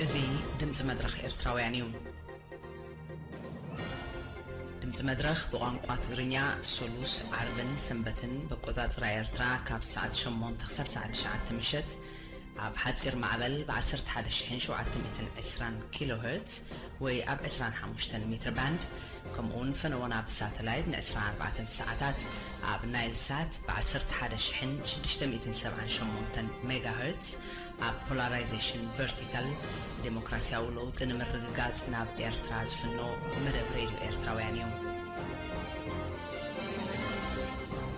እዚ ድምፂ መድረኽ ኤርትራውያን እዩ። ድምፂ መድረኽ ብቋንቋ ትግርኛ ሰሉስ፣ ዓርብን ሰንበትን ብኣቆፃፅራ ኤርትራ ካብ ሰዓት ሸሞንተ ክሳብ ሰዓት ትሽዓተ ምሸት ኣብ ሓፂር ማዕበል ብ ዓሰርተ ሓደ ሺሕን ሸውዓተ ሚእትን ዕስራን ኪሎ ሄርትዝ ወይ ኣብ ዕስራን ሓሙሽተን ሜትር ባንድ፣ ከምኡውን ፈነወና ብሳተላይት ን ዕስራን ኣርባዕተን ሰዓታት ኣብ ናይል ሳት ብ ዓሰርተ ሓደ ሺሕን ሽዱሽተ ሚእትን ሰብዓን ሸሞንተን ሜጋ ሄርትዝ ኣብ ፖላራይዜሽን ቨርቲካል፣ ዴሞክራሲያዊ ለውጢ ንምርግጋጽ ናብ ኤርትራ ዝፍኖ መደብ ሬድዮ ኤርትራውያን እዩ።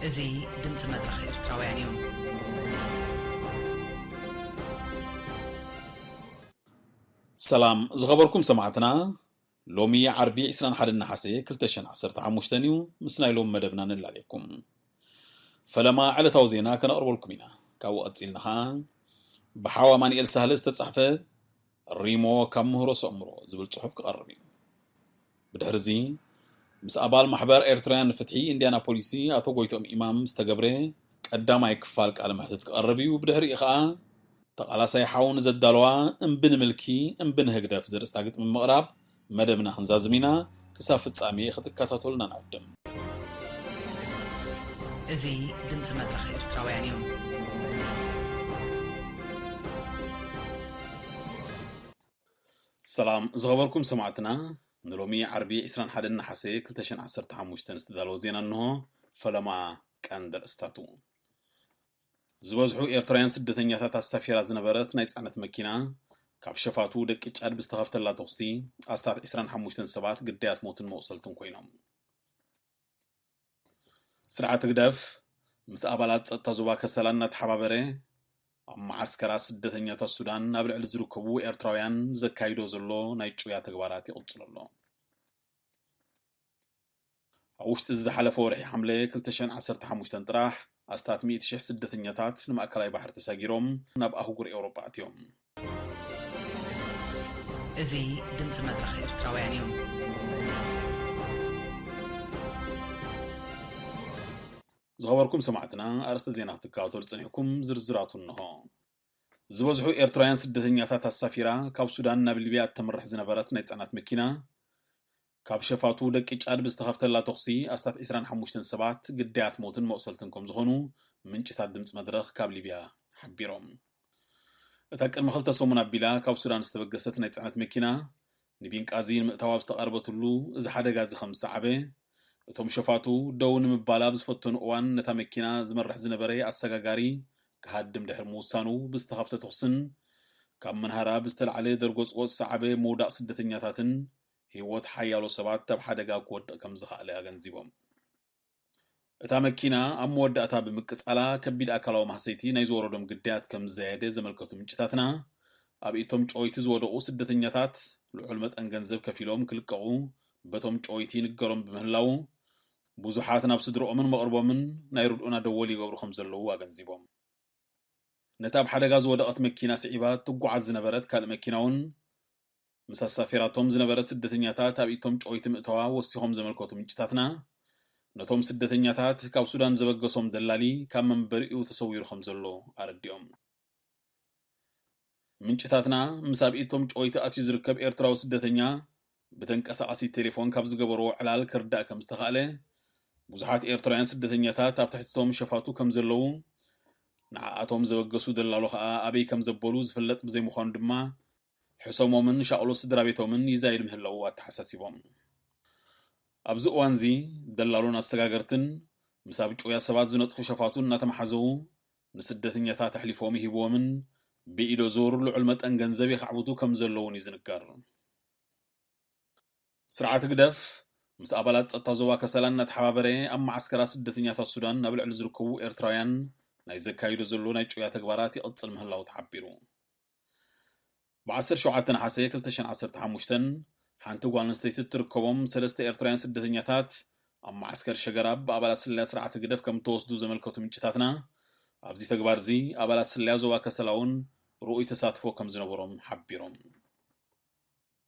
እዚ ድምጺ መድረኽ ኤርትራውያን እዩ። ሰላም ዝኸበርኩም ሰማዕትና፣ ሎሚ ዓርቢ ዕስራን ሓደን ነሓሰ ክልተ ሽሕን ዓሰርተ ሓሙሽተን እዩ። ምስ ናይ ሎሚ መደብና ንላለየኩም። ፈለማ ዕለታዊ ዜና ከነቕርበልኩም ኢና። ካብኡ ቀጺልና ኸኣ ብሓው ኣማኑኤል ሳህለ ዝተጻሕፈ ሪሞ ካብ ምህሮ ሰእምሮ ዝብል ጽሑፍ ክቐርብ እዩ። ብድሕርዚ ምስ ኣባል ማሕበር ኤርትራውያን ንፍትሒ ኢንድያናፖሊሲ ኣቶ ጎይትኦም ኢማም ዝተገብረ ቀዳማይ ክፋል ቃለ መሕትት ክቐርብ እዩ። ብድሕሪኡ ኸኣ ተቓላሳይ ሓው ንዘዳለዋ እምቢ ንምልኪ እምቢ ንህግደፍ ዘርእስታ ግጥሚ ምቕራብ መደብና ክንዛዝም ኢና። ክሳብ ፍጻሜ ክትከታተሉና ንዕድም። እዚ ድምጺ መድረኽ ኤርትራውያን እዩ። ሰላም ዝኸበርኩም ሰማዕትና፣ ንሎሚ ዓርቢ ዕስራን ሓደን ነሓሰ ክልተ ሽሕን ዓሰርተ ሓሙሽተን ዝተዳለወ ዜና እንሆ። ፈለማ ቀንዲ ኣርእስታቱ። ዝበዝሑ ኤርትራውያን ስደተኛታት ኣሳፊራ ዝነበረት ናይ ጽዕነት መኪና ካብ ሸፋቱ ደቂ ጫድ ብዝተኸፍተላ ተኹሲ ኣስታት ዕስራን ሓሙሽተን ሰባት ግዳያት ሞትን መቑሰልትን ኮይኖም። ስርዓት ህግደፍ ምስ ኣባላት ጸጥታ ዞባ ከሰላ እናተሓባበረ ኣብ መዓስከራት ስደተኛታት ሱዳን ኣብ ልዕሊ ዝርከቡ ኤርትራውያን ዘካይዶ ዘሎ ናይ ጭውያ ተግባራት ይቕጽሎ ኣሎ። ኣብ ውሽጢ እዚ ዝሓለፈ ወርሒ ሓምለ ክልተ ሽሕን ዓሰርተ ሓሙሽተን ጥራሕ ኣስታት ሚእቲ ሽሕ ስደተኛታት ንማእከላይ ባሕሪ ተሳጊሮም ናብ ኣህጉር ኤውሮጳ ኣትዮም። እዚ ድምጺ መድረኽ ኤርትራውያን እዩ። ዝኸበርኩም ሰማዕትና፣ ኣርእስተ ዜና ክትከታተሉ ጸኒሕኩም፣ ዝርዝራቱ እንሆ። ዝበዝሑ ኤርትራውያን ስደተኛታት ኣሳፊራ ካብ ሱዳን ናብ ሊብያ እተምርሕ ዝነበረት ናይ ጽዕነት መኪና ካብ ሸፋቱ ደቂ ጫድ ብዝተኸፍተላ ተኹሲ ኣስታት ዕስራን ሓሙሽተን ሰባት ግዳያት ሞትን መቑሰልትን ከም ዝኾኑ ምንጭታት ድምጺ መድረኽ ካብ ሊብያ ሓቢሮም። እታ ቅድሚ ክልተ ሰሙን ኣቢላ ካብ ሱዳን ዝተበገሰት ናይ ጽዕነት መኪና ንቢንቃዚ ንምእታው ኣብ ዝተቓረበትሉ እዚ ሓደጋ እዚ ከም ዝሰዓበ፣ እቶም ሸፋቱ ደው ንምባል ኣብ ዝፈተኑ እዋን ነታ መኪና ዝመርሕ ዝነበረ ኣሰጋጋሪ ክሃድም ድሕሪ ምውሳኑ ብዝተኸፍተ ተኹስን ካብ መናሃራ ብዝተላዕለ ደርጎጽጎጽ ዝሰዓበ ምውዳቕ ስደተኛታትን ህይወት ሓያሎ ሰባት ኣብ ሓደጋ ክወድቕ ከም ዝኸኣለ ኣገንዚቦም። እታ መኪና ኣብ መወዳእታ ብምቅጻላ ከቢድ ኣካላዊ ማህሰይቲ ናይ ዝወረዶም ግዳያት ከም ዝዘየደ ዘመልከቱ ምንጭታትና፣ ኣብ ኢቶም ጨወይቲ ዝወደቑ ስደተኛታት ልዑል መጠን ገንዘብ ከፊሎም ክልቀቑ በቶም ጨወይቲ ይንገሮም ብምህላዉ፣ ብዙሓት ናብ ስድርኦምን መቕርቦምን ናይ ርድኡና ደወል ይገብሩ ከም ዘለዉ ኣገንዚቦም። ነታ ኣብ ሓደጋ ዝወደቐት መኪና ስዒባ ትጓዓዝ ዝነበረት ካልእ መኪና እውን ምስ ኣሳፊራቶም ዝነበረት ስደተኛታት ኣብ ኢቶም ጨወይቲ ምእተዋ ወሲኾም ዘመልከቱ ምንጭታትና፣ ነቶም ስደተኛታት ካብ ሱዳን ዘበገሶም ደላሊ ካብ መንበሪኡ ተሰዊሩ ከም ዘሎ ኣረዲኦም። ምንጭታትና ምስ ኣብ ኢቶም ጨወይቲ ኣትዩ ዝርከብ ኤርትራዊ ስደተኛ ብተንቀሳቓሲት ቴሌፎን ካብ ዝገበርዎ ዕላል ክርዳእ ከም ዝተኻእለ፣ ብዙሓት ኤርትራውያን ስደተኛታት ኣብ ትሕቲ እቶም ሸፋቱ ከም ዘለዉ፣ ንዓኣቶም ዘበገሱ ደላሎ ከኣ ኣበይ ከም ዘበሉ ዝፍለጥ ብዘይምዃኑ ድማ፣ ሕሰሞምን ሻቕሎት ስድራ ቤቶምን ይዛይድ ምህላዉ ኣተሓሳሲቦም። ኣብዚ እዋንዚ ደላሎን ኣሰጋገርትን ምስ ኣብ ጭውያ ሰባት ዝነጥፉ ሸፋቱ እናተመሓዘዉ፣ ንስደተኛታት ኣሕሊፎም ይህብዎምን ብኢዶ ዙር ልዑል መጠን ገንዘብ የኻዕብቱ ከም ዘለዉን እዩ ዝንገር። ስርዓት ህግደፍ ምስ ኣባላት ጸጥታ ዞባ ከሰላ እናተሓባበረ ኣብ መዓስከራት ስደተኛታት ሱዳን ኣብ ልዕሊ ዝርከቡ ኤርትራውያን ናይ ዘካይዶ ዘሎ ናይ ጭውያ ተግባራት ይቕጽል ምህላዉ ተሓቢሩ። ብ ዓሰርተ ሸውዓተ ነሓሰ ክልተ ሽሕን ዓሰርተ ሓሙሽተን ሓንቲ ጓል ኣንስተይቲ እትርከቦም ሰለስተ ኤርትራውያን ስደተኛታት ኣብ መዓስከር ሸገራብ ብኣባላት ስለያ ስርዓት ህግደፍ ከም እተወስዱ ዘመልከቱ ምንጭታትና፣ ኣብዚ ተግባር እዚ ኣባላት ስለያ ዞባ ከሰላ እውን ርኡይ ተሳትፎ ከም ዝነበሮም ሓቢሮም።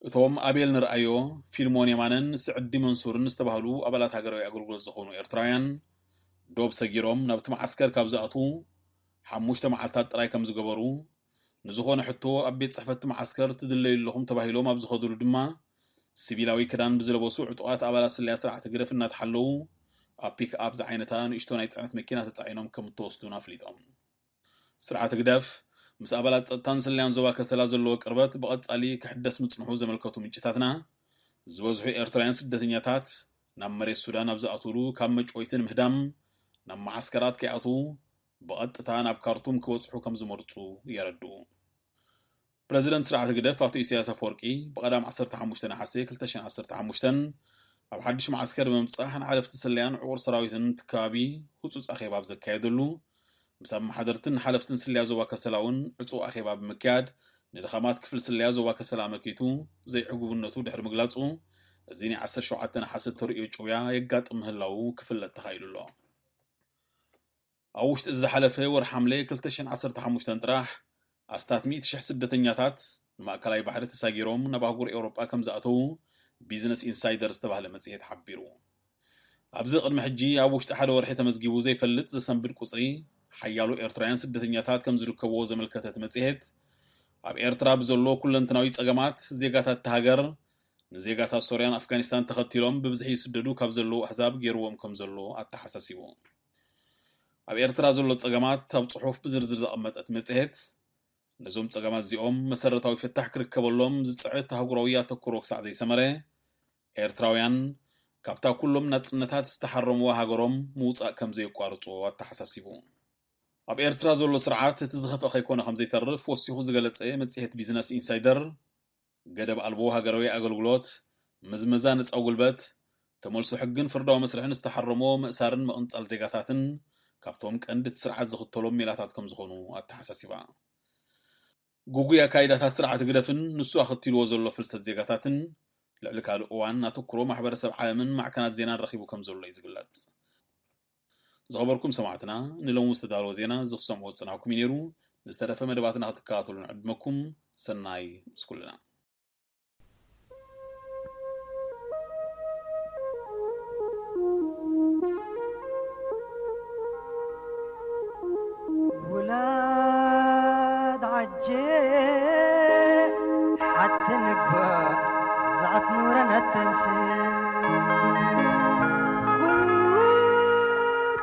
እቶም ኣቤል ንርኣዮ፣ ፊልሞን የማነን ስዕዲ መንሱርን ዝተባህሉ ኣባላት ሃገራዊ ኣገልግሎት ዝኾኑ ኤርትራውያን፣ ዶብ ሰጊሮም ናብቲ መዓስከር ካብ ዝኣትዉ ሓሙሽተ መዓልታት ጥራይ ከም ዝገበሩ፣ ንዝኾነ ሕቶ ኣብ ቤት ጽሕፈት መዓስከር ትድለዩ ኣለኹም ተባሂሎም ኣብ ዝኸዱሉ ድማ፣ ሲቪላዊ ክዳን ብዝለበሱ ዕጡቓት ኣባላት ስለያ ስርዓት ህግደፍ እናተሓለዉ፣ ኣብ ፒክ ኣፕ ዝዓይነታ ንእሽቶ ናይ ጽዕነት መኪና ተጻዒኖም ከም እተወስዱን ኣፍሊጦም። ስርዓት ህግደፍ ምስ ኣባላት ጸጥታን ስለያን ዞባ ከሰላ ዘለዎ ቅርበት ብቐጻሊ ክሕደስ ምጽንሑ ዘመልከቱ ምንጭታትና፣ ዝበዝሑ ኤርትራውያን ስደተኛታት ናብ መሬት ሱዳን ኣብ ዝኣትውሉ ካብ መጭወይቲ ንምህዳም ናብ መዓስከራት ከይኣትዉ ብቐጥታ ናብ ካርቱም ክበጽሑ ከም ዝመርጹ የረድኡ። ፕረዚደንት ስርዓት ህግደፍ ኣቶ ኢሳያስ ኣፈወርቂ ብቐዳም ዓሰርተ ሓሙሽተ ነሓሰ ክልተ ሽሕን ዓሰርተ ሓሙሽተን ኣብ ሓድሽ መዓስከር ብምብጻሕ ንሓለፍቲ ስለያን ዕቑር ሰራዊትን እቲ ከባቢ ህጹጽ ኣኼባ ኣብ ዘካየደሉ፣ ምስ ኣመሓደርትን ሓለፍትን ስለያ ዞባ ከሰላ እውን ዕጹው ኣኼባ ብምክያድ፣ ንድኻማት ክፍሊ ስለያ ዞባ ከሰላ ኣመልኪቱ ዘይዕጉብነቱ ድሕሪ ምግላጹ፣ እዚ ናይ ዓሰርተ ሸውዓተ ነሓሰ ተርእዮ ጭውያ የጋጥም ምህላዉ ክፍለጥ ተኻኢሉ ኣሎ። ኣብ ውሽጢ እዚ ዝሓለፈ ወርሒ ሓምለ ክልተ ሽሕን ዓሰርተ ሓሙሽተን ጥራሕ፣ ኣስታት ሚእቲ ሽሕ ስደተኛታት ንማእከላይ ባሕሪ ተሳጊሮም ናብ ኣህጉር ኤውሮጳ ከም ዝኣተዉ ቢዝነስ ኢንሳይደር ዝተባህለ መጽሔት ሓቢሩ። ኣብዚ ቅድሚ ሕጂ ኣብ ውሽጢ ሓደ ወርሒ ተመዝጊቡ ዘይፈልጥ ዘሰንብድ ቁጽሪ ሓያሎ ኤርትራውያን ስደተኛታት ከም ዝርከብዎ ዘመልከተ እቲ መጽሔት፣ ኣብ ኤርትራ ብዘሎ ኩለንትናዊ ጸገማት ዜጋታት እታ ሃገር ንዜጋታት ሶርያን ኣፍጋኒስታን ተኸቲሎም ብብዝሒ ይስደዱ ካብ ዘለዉ ኣህዛብ ገይርዎም ከም ዘሎ ኣተሓሳሲቡ። ኣብ ኤርትራ ዘሎ ጸገማት ኣብ ጽሑፍ ብዝርዝር ዘቐመጠ እቲ መጽሔት፣ ነዞም ጸገማት እዚኦም መሰረታዊ ፍታሕ ክርከበሎም ዝጽዕት ኣህጉራዊ ኣተኩሮ ክሳዕ ዘይሰመረ፣ ኤርትራውያን ካብታ ኩሎም ናጽነታት ዝተሓረምዋ ሃገሮም ምውጻእ ከም ዘየቋርጽዎ ኣተሓሳሲቡ። ኣብ ኤርትራ ዘሎ ስርዓት እቲ ዝኸፍአ ከይኮነ ከም ዘይተርፍ ወሲኹ ዝገለጸ መጽሔት ቢዝነስ ኢንሳይደር፣ ገደብ ኣልቦ ሃገራዊ ኣገልግሎት፣ ምዝመዛ ነጻ ጉልበት፣ ተመልሶ ሕግን ፍርዳዊ መስርሕን ዝተሓረሞ ምእሳርን ምቕንጻል ዜጋታትን ካብቶም ቀንዲ እቲ ስርዓት ዝኽተሎም ሜላታት ከም ዝኾኑ ኣተሓሳሲባ። ግጉይ ኣካይዳታት ስርዓት ህግደፍን ንሱ ኣኸቲልዎ ዘሎ ፍልሰት ዜጋታትን ልዕሊ ካልእ እዋን ኣተኩሮ ማሕበረሰብ ዓለምን ማዕከናት ዜናን ረኺቡ ከም ዘሎ እዩ ዝግለጽ። ዝኸበርኩም ሰማዕትና፣ ንሎሚ ዝተዳለወ ዜና እዚ ክሰምዑ ዝጸናሕኩም እዩ ነይሩ። ንዝተረፈ መደባትና ክትከታተሉ ንዕድመኩም። ሰናይ ምስ ኩልና። ውላድ ዓጀ ሓቲ ንግባ ዛዕት ኑረ ነተንስ ኩሉ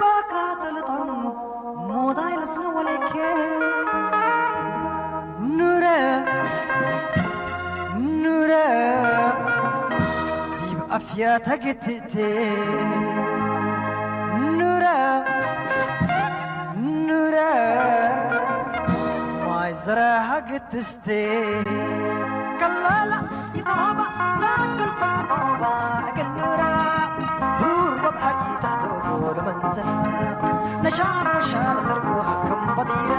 ባካ ተልጦም ሞባይል ስነ ወለኬ ኑረ ኑረ ዲብ ኣፍያ ተግትእቴ ኑረ ኑረ ማይ ዘረሃ ግትስቴ ከላላ ይታባ ላግል ቆባ እግል ኑረ ሩር ወብሐር ይታሕቶ ጎል መንዘና ነሻር ነሻር ሰርጎ ሐክም በዲረ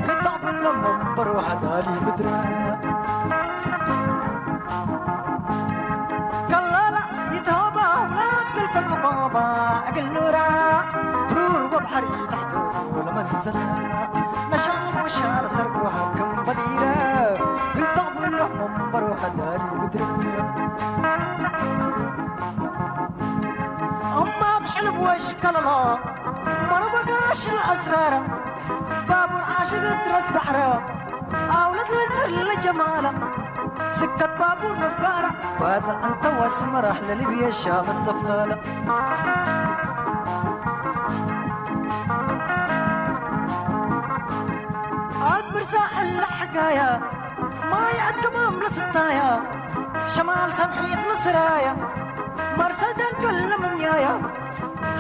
ክታብሎ መንበሩ ሐዳሊ ምድረ ከላላ ይታባ ላግል ቆባ እግል ኑረ ሩር ወብሐር ይታሕቶ ጎል መንዘና ነሻር ነሻር ሰርጎ ሐክም በዲረ ክታብሎ መንበሩ ሐዳሊ ምድረ እማት ሕልብ ወሽከለሎ መርበጋሽ ለአስራረ ባቡር ዓሽግት ረስ ባሕረ ኣውለት ለስር ለጀማለ ስከት ባቡር መፍጋረ ባዛ እንተ ወስመራህ ለልብየ ሻመ ሰፍላለ ኣት ብርሳ እለ ሕጋያ ማይ ኣከማም ለስታያ ሸማል ሰንሒት ለስራያ መርሰ ደንገል ለምንያያ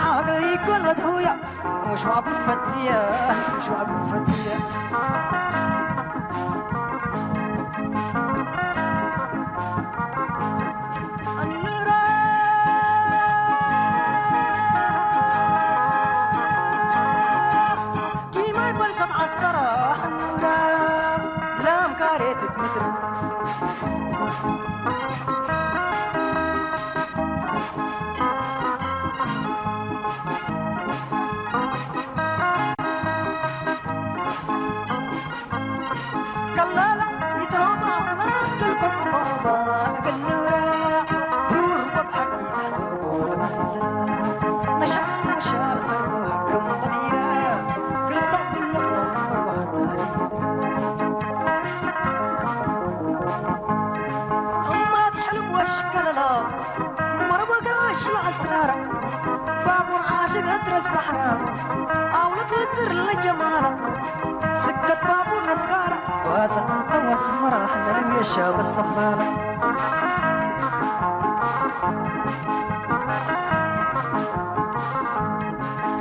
ሓግሊ ገለት ሁያ ሙሽ ዋብ ፈትያ ሙሽ ዋብ ፈትያ ኣንራ ኪማይ በልሰት ዓስተራ ኣንራ ዝላም ካሬት ትምትር بس بحرة أولد الزر لجمالة سكت بابو نفقارة وازا أنت واسمرة حلل ويشا بس فلالة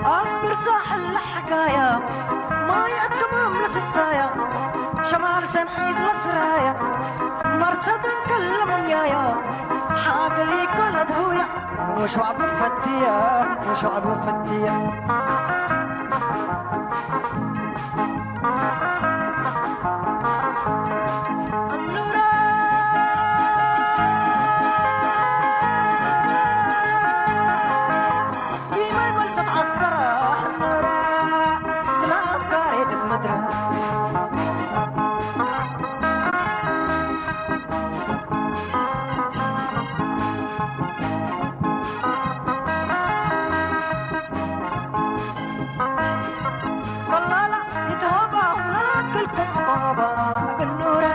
أكبر ساحل لحقايا ما يأتكم لستايا شمال سنعيد لسرايا مرسد نكلم يايا حاقلي كل دهويا وشعب فتية وشعب فتية النورة كيما ملسة عسكرة النورة سلام كاريت المدرة كلالا يتهوبا ولاد كلكم عقوبة قنورة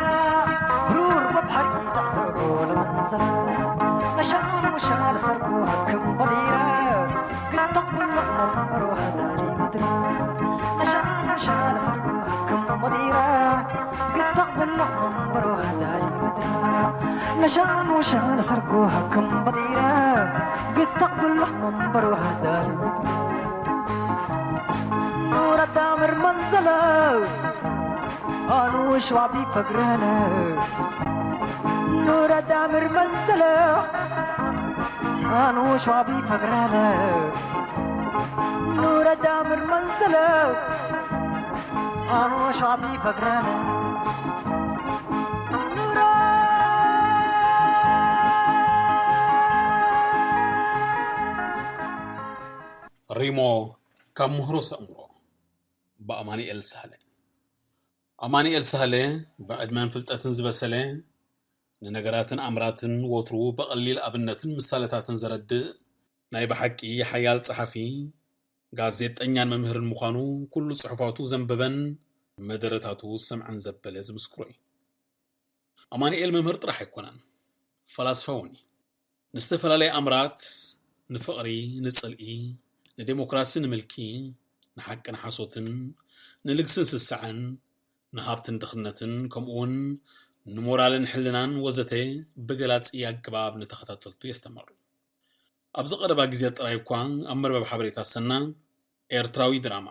برور ببحر يتعتقون منزل نشان وشال سرقو حكم بديرة قد تقبل لهم بروها دالي مدري نشان وشال سرقو حكم بديرة قد تقبل لهم بروها دالي مدري نشان وشال سرقو حكم بديرة قد تقبل لهم بروها دالي مدري نورة دامر منزلة أنو شوابي فقرانة نورة دامر منزلة أنو شوابي فقرانة نورة دامر منزلة أنو شوابي فقرانة نورة ሪሞ ካብ ምህሮ ሰእምሮ ብኣማኑኤል ሳህለ። ኣማኑኤል ሳህለ ብዕድመን ፍልጠትን ዝበሰለ፣ ንነገራትን ኣምራትን ወትሩ ብቐሊል ኣብነትን ምሳለታትን ዘረድእ፣ ናይ ብሓቂ ሓያል ጸሓፊ፣ ጋዜጠኛን መምህርን ምዃኑ ኩሉ ጽሑፋቱ ዘንበበን መደረታቱ ዝሰምዐን ዘበለ ዝምስክሮ እዩ። ኣማኑኤል መምህር ጥራሕ ኣይኮነን፣ ፈላስፋ እውን እዩ። ንዝተፈላለየ ኣምራት፣ ንፍቕሪ፣ ንጽልኢ፣ ንዴሞክራሲ፣ ንምልኪ፣ ንሓቅን ሓሶትን፣ ንልግስን ስስዐን፣ ንሃብትን ድኽነትን፣ ከምኡውን ንሞራልን ሕልናን ወዘተ ብገላጺ ኣገባብ ንተኸታተልቱ የስተምር። ኣብዚ ቀረባ ግዜ ጥራይ እኳ ኣብ መርበብ ሓበሬታ ሰና ኤርትራዊ ድራማ፣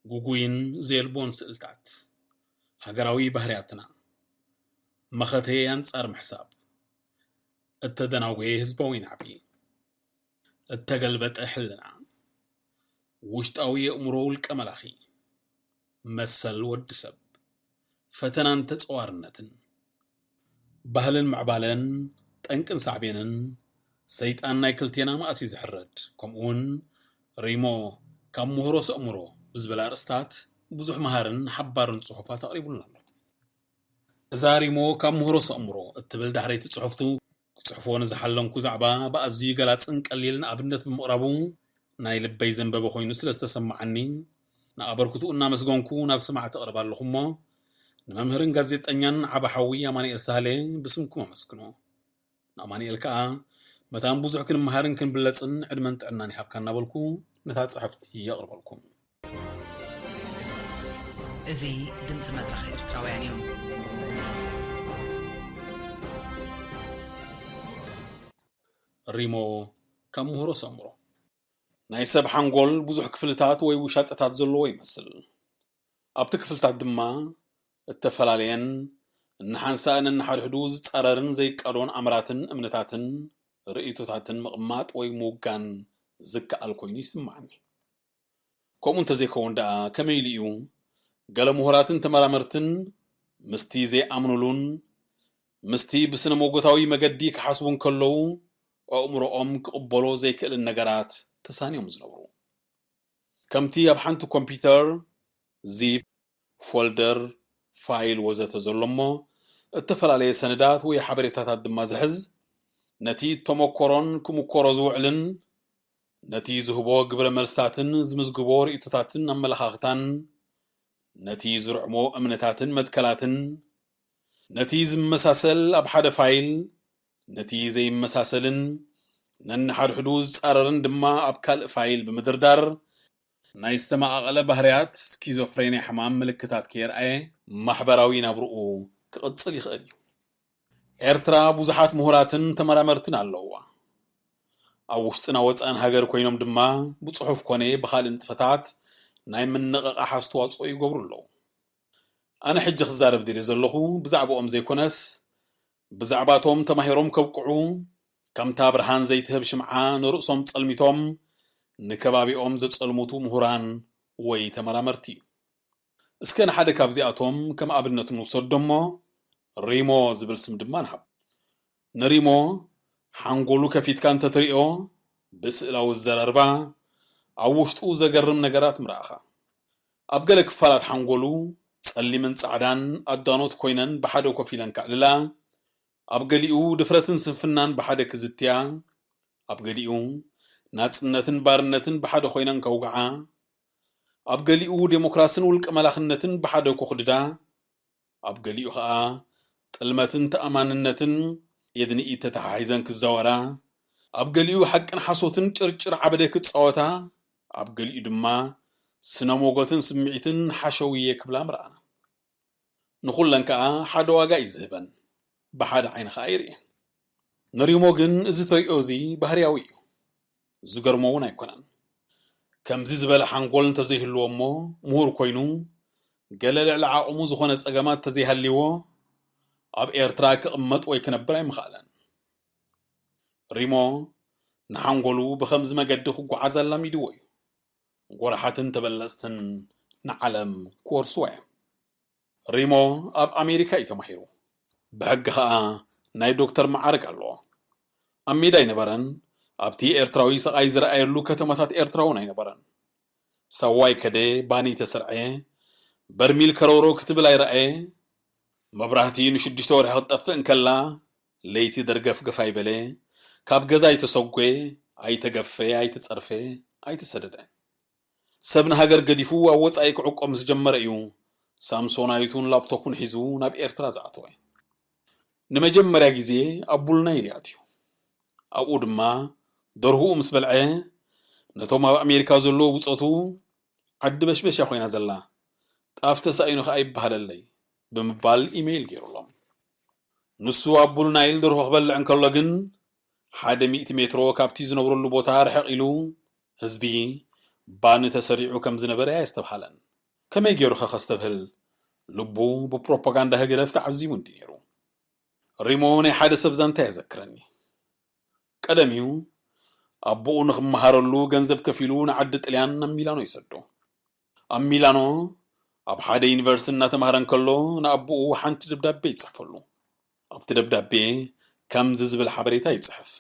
ግጉይን ዘየልቦን ስእልታት፣ ሃገራዊ ባህርያትና፣ መኸተ ኣንጻር ምሕሳብ፣ እተደናጎየ ህዝባዊ ናዕቢ፣ እተገልበጠ ሕልና፣ ውሽጣዊ የእምሮ ውልቀ መላኺ፣ መሰል ወዲ ሰብ፣ ፈተናን ተጸዋርነትን፣ ባህልን ምዕባለን፣ ጠንቅን ሳዕቤንን፣ ሰይጣን ናይ ክልቴና መኣስ እዩ ዝሕረድ፣ ከምኡውን ሪሞ ካብ ምህሮ ሰእምሮ ብዝብል ኣርእስታት ብዙሕ መሃርን ሓባርን ጽሑፋት ኣቕሪቡልና ኣሎ። እዛ ሪሞ ካብ ምህሮ ሰእምሮ እትብል ዳሕረይቲ ጽሑፍቱ ክጽሕፎ ንዝሓለንኩ ዛዕባ ብኣዝዩ ገላጽን ቀሊልን ኣብነት ብምቕራቡ ናይ ልበይ ዘንበበ ኮይኑ ስለ ዝተሰማዓኒ ንኣበርክትኡ እናመስገንኩ ናብ ሰማዕቲ እቕርብ ኣለኹ እሞ ንመምህርን ጋዜጠኛን ዓቢ ሓዊ ኣማኑኤል ሳህለ ብስምኩም ኣመስግኖ። ንኣማኑኤል ከኣ መታን ብዙሕ ክንመሃርን ክንብለጽን ዕድመን ጥዕናን ይሃብካ እናበልኩ ነታ ጽሕፍቲ የቕርበልኩም። እዚ ድምፂ መድረኽ ኤርትራውያን እዩ። ሪሞ ካብ ምህሮ ሰምሮ። ናይ ሰብ ሓንጎል ብዙሕ ክፍልታት ወይ ውሻጠታት ዘለዎ ይመስል። ኣብቲ ክፍልታት ድማ እተፈላለየን እናሓንሳእን እናሓድሕዱ ዝጻረርን ዘይቃዶን ኣምራትን እምነታትን ርእይቶታትን ምቕማጥ ወይ ምውጋን ዝከኣል ኮይኑ ይስምዓኒ። ከምኡ እንተዘይከውን ደኣ ከመይ ኢሉ እዩ ገለ ምሁራትን ተመራመርትን ምስቲ ዘይኣምኑሉን ምስቲ ብስነ መጎታዊ መገዲ ክሓስቡ እንከለዉ ኣእምሮኦም ክቕበሎ ዘይክእልን ነገራት ተሳንዮም ዝነብሩ? ከምቲ ኣብ ሓንቲ ኮምፒተር ዚፕ፣ ፎልደር፣ ፋይል ወዘተ ዘሎ እሞ እተፈላለየ ሰነዳት ወይ ሓበሬታታት ድማ ዝሕዝ፣ ነቲ እተመኮሮን ክምኮሮ ዝውዕልን ነቲ ዝህቦ ግብረ መልስታትን ዝምዝግቦ ርእይቶታትን ኣመለኻኽታን፣ ነቲ ዝርዕሞ እምነታትን መትከላትን፣ ነቲ ዝመሳሰል ኣብ ሓደ ፋይል፣ ነቲ ዘይመሳሰልን ነንሓድሕዱ ዝጻረርን ድማ ኣብ ካልእ ፋይል ብምድርዳር፣ ናይ ዝተመቓቐለ ባህርያት ስኪዞፍሬንያ ሕማም ምልክታት ከየርኣየ ማሕበራዊ ናብርኡ ክቕጽል ይኽእል እዩ። ኤርትራ ብዙሓት ምሁራትን ተመራመርትን ኣለውዋ። ኣብ ውሽጥና ወጻእን ሃገር ኮይኖም ድማ ብጽሑፍ ኮነ ብኻልእ ንጥፈታት ናይ ምንቕቓሕ ኣስተዋጽኦ ይገብሩ ኣለዉ። ኣነ ሕጂ ክዛረብ ደልየ ዘለኹ ብዛዕባኦም ዘይኮነስ፣ ብዛዕባቶም ተማሂሮም ከብቅዑ፣ ከምታ ብርሃን ዘይትህብ ሽምዓ ንርእሶም ጸልሚቶም ንከባቢኦም ዘጸልምቱ ምሁራን ወይ ተመራመርቲ እዩ። እስከ ንሓደ ካብዚኣቶም ከም ኣብነት ንውሰዶ እሞ፣ ሪሞ ዝብል ስም ድማ ንሃብ። ንሪሞ ሓንጎሉ ከፊትካ እንተትሪኦ፣ ብስእላዊ ኣዘራርባ ኣብ ውሽጡ ዘገርም ነገራት ምረኣኻ። ኣብ ገለ ክፋላት ሓንጎሉ ጸሊምን ጻዕዳን ኣዳኖት ኮይነን ብሓደ ኮፍ ኢለን ከዕልላ፣ ኣብ ገሊኡ ድፍረትን ስንፍናን ብሓደ ክዝትያ፣ ኣብ ገሊኡ ናጽነትን ባርነትን ብሓደ ኮይነን ከውግዓ፣ ኣብ ገሊኡ ዴሞክራስን ውልቀ መላኽነትን ብሓደ ኮኽድዳ፣ ኣብ ገሊኡ ኸኣ ጥልመትን ተኣማንነትን ኢድ ንኢድ ተተሓሒዘን ክዛወራ፣ ኣብ ገሊኡ ሓቅን ሓሶትን ጭርጭር ዓበደ ክጻወታ፣ ኣብ ገሊኡ ድማ ስነ ሞጎትን ስምዒትን ሓሸውየ ክብላ ምረኣና። ንኹለን ከኣ ሓደ ዋጋ እዩ ዝህበን፣ ብሓደ ዓይኒ ኸኣ ይርእየን። ንሪሞ ግን እዚ ተሪኦ እዚ ባህርያዊ እዩ። ዝገርሞ እውን ኣይኮነን። ከምዚ ዝበለ ሓንጎል እንተዘይህልዎ እሞ፣ ምሁር ኮይኑ፣ ገለ ልዕሊ ዓቕሙ ዝኾነ ጸገማት እንተዘይሃልይዎ፣ ኣብ ኤርትራ ክቕመጥ ወይ ክነብር ኣይምኸኣለን። ሪሞ ንሓንጎሉ ብኸምዚ መገዲ ክጓዓዝ ኣላሚድዎ እዩ። ጎራሓትን ተበለጽትን ንዓለም ክወርስዋ እዮም። ሪሞ ኣብ ኣሜሪካ እዩ ተማሂሩ። ብሕጊ ኸኣ ናይ ዶክተር መዓርግ ኣለዎ። ኣብ ሜዳ ኣይነበረን። ኣብቲ ኤርትራዊ ስቓይ ዝረኣየሉ ከተማታት ኤርትራ እውን ኣይነበረን። ሳዋ ኣይከደ፣ ባኒ ኣይተሰርዐ፣ በርሚል ከረውረው ክትብል ኣይረኣየ፣ መብራህቲ ንሽዱሽተ ወርሒ ክትጠፍእ እንከላ፣ ለይቲ ደርገፍገፍ ኣይበለ፣ ካብ ገዛ ኣይተሰጎ፣ ኣይተገፈ፣ ኣይተጸርፈ፣ ኣይተሰደደ። ሰብ ንሃገር ገዲፉ ኣብ ወጻኢ ክዕቆ ምስ ጀመረ እዩ ሳምሶናይቱን ላፕቶፑን ሒዙ ናብ ኤርትራ ዝኣተወ። ንመጀመርያ ግዜ ኣብ ቡል ናይል እዩ ኣትዩ። ኣብኡ ድማ ደርሁኡ ምስ በልዐ፣ ነቶም ኣብ ኣሜሪካ ዘለዉ ብጾቱ፣ "ዓዲ በሽበሽ እያ ኮይና ዘላ፣ ጣፍ ተሳኢኑ ከኣ ይበሃለለይ" ብምባል ኢሜይል ገይሩሎም። ንሱ ኣብ ቡል ናይል ደርሆ ክበልዕ እንከሎ ግን፣ ሓደ ሚእቲ ሜትሮ ካብቲ ዝነብረሉ ቦታ ርሕቕ ኢሉ፣ ህዝቢ ባኒ ተሰሪዑ ከም ዝነበረ ኣየስተብሃለን። ከመይ ገይሩ ኸ ከስተብህል? ልቡ ብፕሮፓጋንዳ ህግደፍ ተዓዚቡ እንዲ ነይሩ። ሪሞ ናይ ሓደ ሰብ ዛንታ የዘክረኒ። ቀደም እዩ ኣቦኡ ንኽመሃረሉ ገንዘብ ከፊሉ ንዓዲ ጥልያን ናብ ሚላኖ ይሰዶ። ኣብ ሚላኖ ኣብ ሓደ ዩኒቨርሲቲ እናተማህረ እንከሎ ንኣቦኡ ሓንቲ ደብዳቤ ይጽሕፈሉ። ኣብቲ ደብዳቤ ከምዚ ዝብል ሓበሬታ ይጽሕፍ።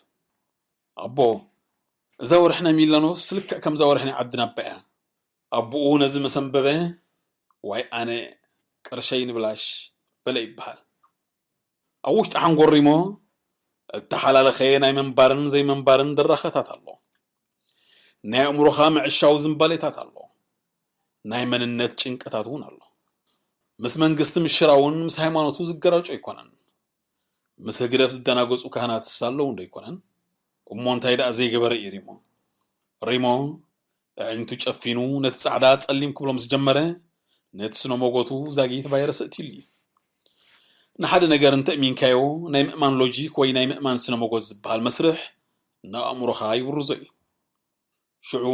"ኣቦ፣ እዛ ወርሒ ናይ ሚላኖስ ልክዕ ከምዛ ወርሒ ናይ ዓድና እባ እያ። ኣቦኡ ነዚ መሰንበበ፣ ዋይ ኣነ ቅርሸይ ንብላሽ በለ" ይበሃል። ኣብ ውሽጢ ሓንጎል ሪሞ እተሓላለኸ ናይ ምንባርን ዘይምንባርን ድራኸታት ኣሎ። ናይ ኣእምሮኻ ምዕሻው ዝንባሌታት ኣሎ። ናይ መንነት ጭንቀታት እውን ኣሎ። ምስ መንግስቲ ምሽራውን ምስ ሃይማኖቱ ዝገራጮ ኣይኮነን። ምስ ህግደፍ ዝደናገጹ ካህናትስ ኣለዉ እንዶ ኣይኮነን? እሞ እንታይ ደኣ ዘይገበረ እዩ ሪሞ? ሪሞ ኣዒንቱ ጨፊኑ ነቲ ጻዕዳ ጸሊም ክብሎ ምስ ጀመረ፣ ነቲ ስነ ሞጎቱ ዛጊት ቫይረስ ኣእትዩሉ እዩ። ንሓደ ነገር እንተ እሚንካዮ፣ ናይ ምእማን ሎጂክ ወይ ናይ ምእማን ስነ ሞጎት ዝበሃል መስርሕ ንኣእምሮኻ ይብርዞ እዩ። ሽዑ፣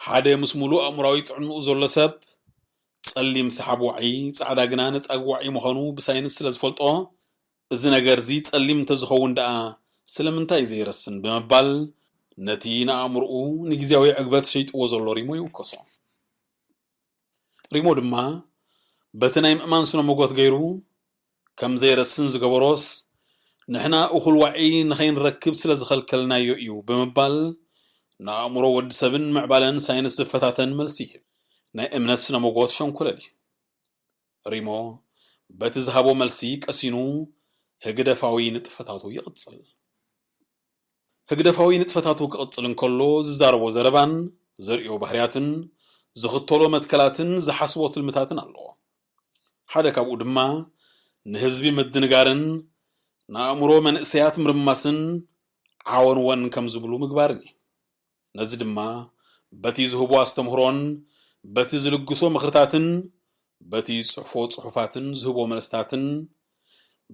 ሓደ ምስ ሙሉእ ኣእምሮኣዊ ጥዕንኡ ዘሎ ሰብ፣ ጸሊም ሰሓብ ዋዒ፣ ጻዕዳ ግና ነጻጊ ዋዒ ምዃኑ ብሳይንስ ስለ ዝፈልጦ፣ "እዚ ነገርዚ ጸሊም እንተዝኸውን ደኣ ስለምንታይ ዘይረስን?" ብምባል፣ ነቲ ንኣእምሮኡ ንግዝያዊ ዕግበት ሸይጥዎ ዘሎ ሪሞ ይውከሶ። ሪሞ ድማ፣ በቲ ናይ ምእማን ስነ ሞጎት ገይሩ፣ ከም ዘይረስን ዝገበሮስ፣ ንሕና እኹል ዋዒ ንኸይንረክብ ስለ ዝኸልከልናዮ እዩ ብምባል፣ ንኣእምሮ ወዲ ሰብን ምዕባለን ሳይንስ ዝፈታተን መልሲ ይህብ። ናይ እምነት ስነ ሞጎት ሸንኮለል እዩ። ሪሞ በቲ ዝሃቦ መልሲ ቀሲኑ ህግደፋዊ ንጥፈታቱ ይቕጽል። ህግደፋዊ ንጥፈታቱ ክቕጽል እንከሎ ዝዛረቦ ዘረባን ዘርእዮ ባህርያትን ዝኽተሎ መትከላትን ዝሓስቦ ትልምታትን ኣለዎ። ሓደ ካብኡ ድማ ንህዝቢ ምድንጋርን ንኣእምሮ መንእሰያት ምርማስን ዓወን ወን ከም ዝብሉ ምግባርን እዩ። ነዚ ድማ በቲ ዝህቦ ኣስተምህሮን በቲ ዝልግሶ ምኽርታትን በቲ ዝጽሕፎ ጽሑፋትን ዝህቦ መልስታትን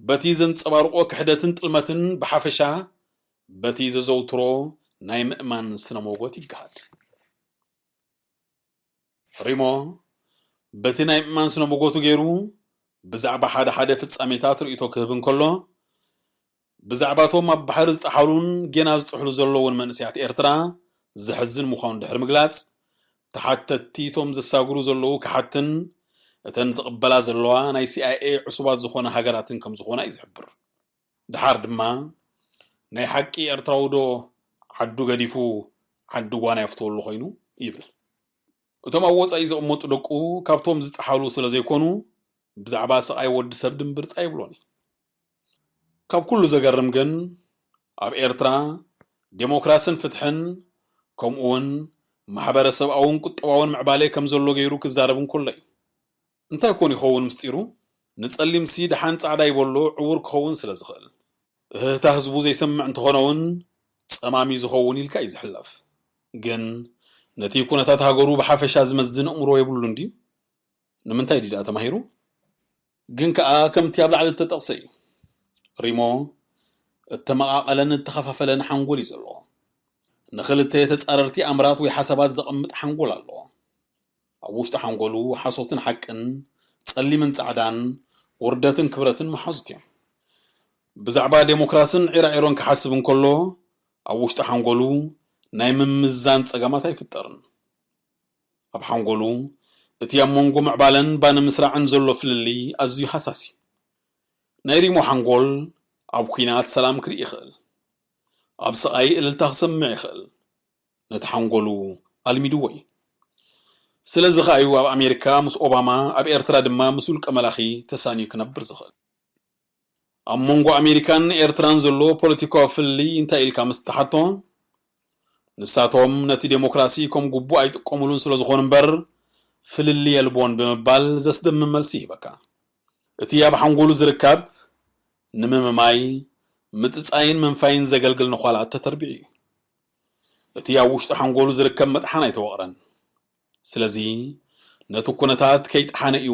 በቲ ዘንጸባርቆ ክሕደትን ጥልመትን ብሓፈሻ በቲ ዘዘውትሮ ናይ ምእማን ስነ ሞጎት ይገሃድ። ሪሞ በቲ ናይ ምእማን ስነ ሞጎቱ ገይሩ ብዛዕባ ሓደ ሓደ ፍጻሜታት ርእይቶ ክህብ እንከሎ፣ ብዛዕባ እቶም ኣብ ባሕሪ ዝጠሓሉን ጌና ዝጥሕሉ ዘለውን መንእሰያት ኤርትራ ዘሕዝን ምዃኑ ድሕሪ ምግላጽ፣ ተሓተትቲ እቶም ዘሳግሩ ዘለዉ ክሓትን እተን ዝቕበላ ዘለዋ ናይ ሲኣይኤ ዕሱባት ዝኾነ ሃገራትን ከም ዝኾና እዩ ዝሕብር። ድሓር ድማ ናይ ሓቂ ኤርትራዊ ዶ ዓዱ ገዲፉ ዓዲ ጓና የፍትወሉ ኮይኑ ይብል። እቶም ኣብ ወጻኢ ዘቕመጡ ደቁ ካብቶም ዝጠሓሉ ስለ ዘይኮኑ ብዛዕባ ስቓይ ወዲ ሰብ ድምብርጻ ይብሎን እዩ። ካብ ኩሉ ዘገርም ግን ኣብ ኤርትራ ዴሞክራስን ፍትሕን ከምኡ እውን ማሕበረሰብኣውን ቁጠባውን ምዕባለ ከም ዘሎ ገይሩ ክዛረብ እንከሎ እዩ። እንታይ ኮን ይኸውን ምስጢሩ? ንጸሊምሲ ደሓን ጻዕዳ ይበሎ ዕውር ክኸውን ስለ ዝኽእል። እህህታ ህዝቡ ዘይሰምዕ እንተኾነ እውን ጸማም እዩ ዝኸውን ኢልካ እዩ ዝሕለፍ። ግን ነቲ ኩነታት ሃገሩ ብሓፈሻ ዝመዝን ኣእምሮ የብሉን ድዩ? ንምንታይ ድዩ ደኣ ተማሂሩ? ግን ከኣ ከምቲ ኣብ ላዕሊ እተጠቕሰ እዩ። ሪሞ እተመቓቐለን እተኸፋፈለን ሓንጎል እዩ ዘለዎ። ንኽልተ ተጻረርቲ ኣምራት ወይ ሓሳባት ዘቐምጥ ሓንጎል ኣለዎ። ኣብ ውሽጢ ሓንጎሉ ሓሶትን ሓቅን፣ ጸሊምን ጻዕዳን፣ ውርደትን ክብረትን መሓዙት እዮም። ብዛዕባ ዴሞክራስን ዒራዒሮን ክሓስብ እንከሎ፣ ኣብ ውሽጢ ሓንጎሉ ናይ ምምዛን ጸገማት ኣይፍጠርን። ኣብ ሓንጎሉ፣ እቲ ኣብ መንጎ ምዕባለን ባኒ ምስራዕን ዘሎ ፍልልይ ኣዝዩ ሃሳስ እዩ። ናይ ሪሞ ሓንጎል ኣብ ኲናት ሰላም ክርኢ ይኽእል። ኣብ ስቓይ እልልታ ክሰምዕ ይኽእል። ነቲ ሓንጎሉ ኣልሚድዎ እዩ። ስለዚ ኸኣ እዩ ኣብ ኣሜሪካ ምስ ኦባማ፣ ኣብ ኤርትራ ድማ ምስ ውልቀ መላኺ ተሳንዩ ክነብር ዝኽእል። ኣብ መንጎ ኣሜሪካን ኤርትራን ዘሎ ፖለቲካዊ ፍልልይ እንታይ ኢልካ ምስ ተሓቶ፣ ንሳቶም ነቲ ዴሞክራሲ ከም ግቡእ ኣይጥቀሙሉን ስለ ዝኾኑ እምበር፣ ፍልልይ የልቦን ብምባል ዘስደምም መልሲ ይህበካ። እቲ ኣብ ሓንጎሉ ዝርከብ ንምምማይ፣ ምጽጻይን ምንፋይን ዘገልግል ነዃላት ተተርቢዑ እዩ። እቲ ኣብ ውሽጢ ሓንጎሉ ዝርከብ መጥሓን ኣይተወቕረን። ስለዚ ነቲ ኩነታት ከይጠሓነ እዩ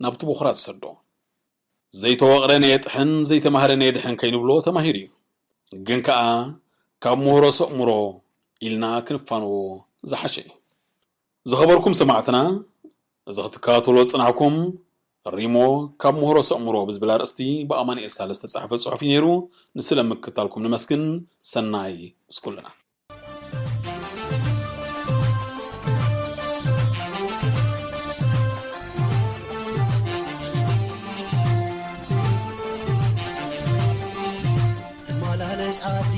ናብቲ ቦኽራ ዝሰዶ። ዘይተወቕረ ነየጥሕን ዘይተማህረ ነየድሕን ከይንብሎ ተማሂሩ እዩ። ግን ከኣ ካብ ምሁሮ ሰእምሮ ኢልና ክንፋንዎ ዝሓሸ እዩ። ዝኸበርኩም ሰማዕትና፣ እዚ ክትከታተሎ ዝጽናሕኩም ሪሞ ካብ ምሁሮ ሰእምሮ ብዝብል ኣርእስቲ ብኣማኑኤል ሳለ ዝተጻሕፈ ጽሑፍ እዩ ነይሩ። ንስለ ምክታልኩም ንመስግን። ሰናይ ምስ ኩልና። ትመላለስ ዓዲ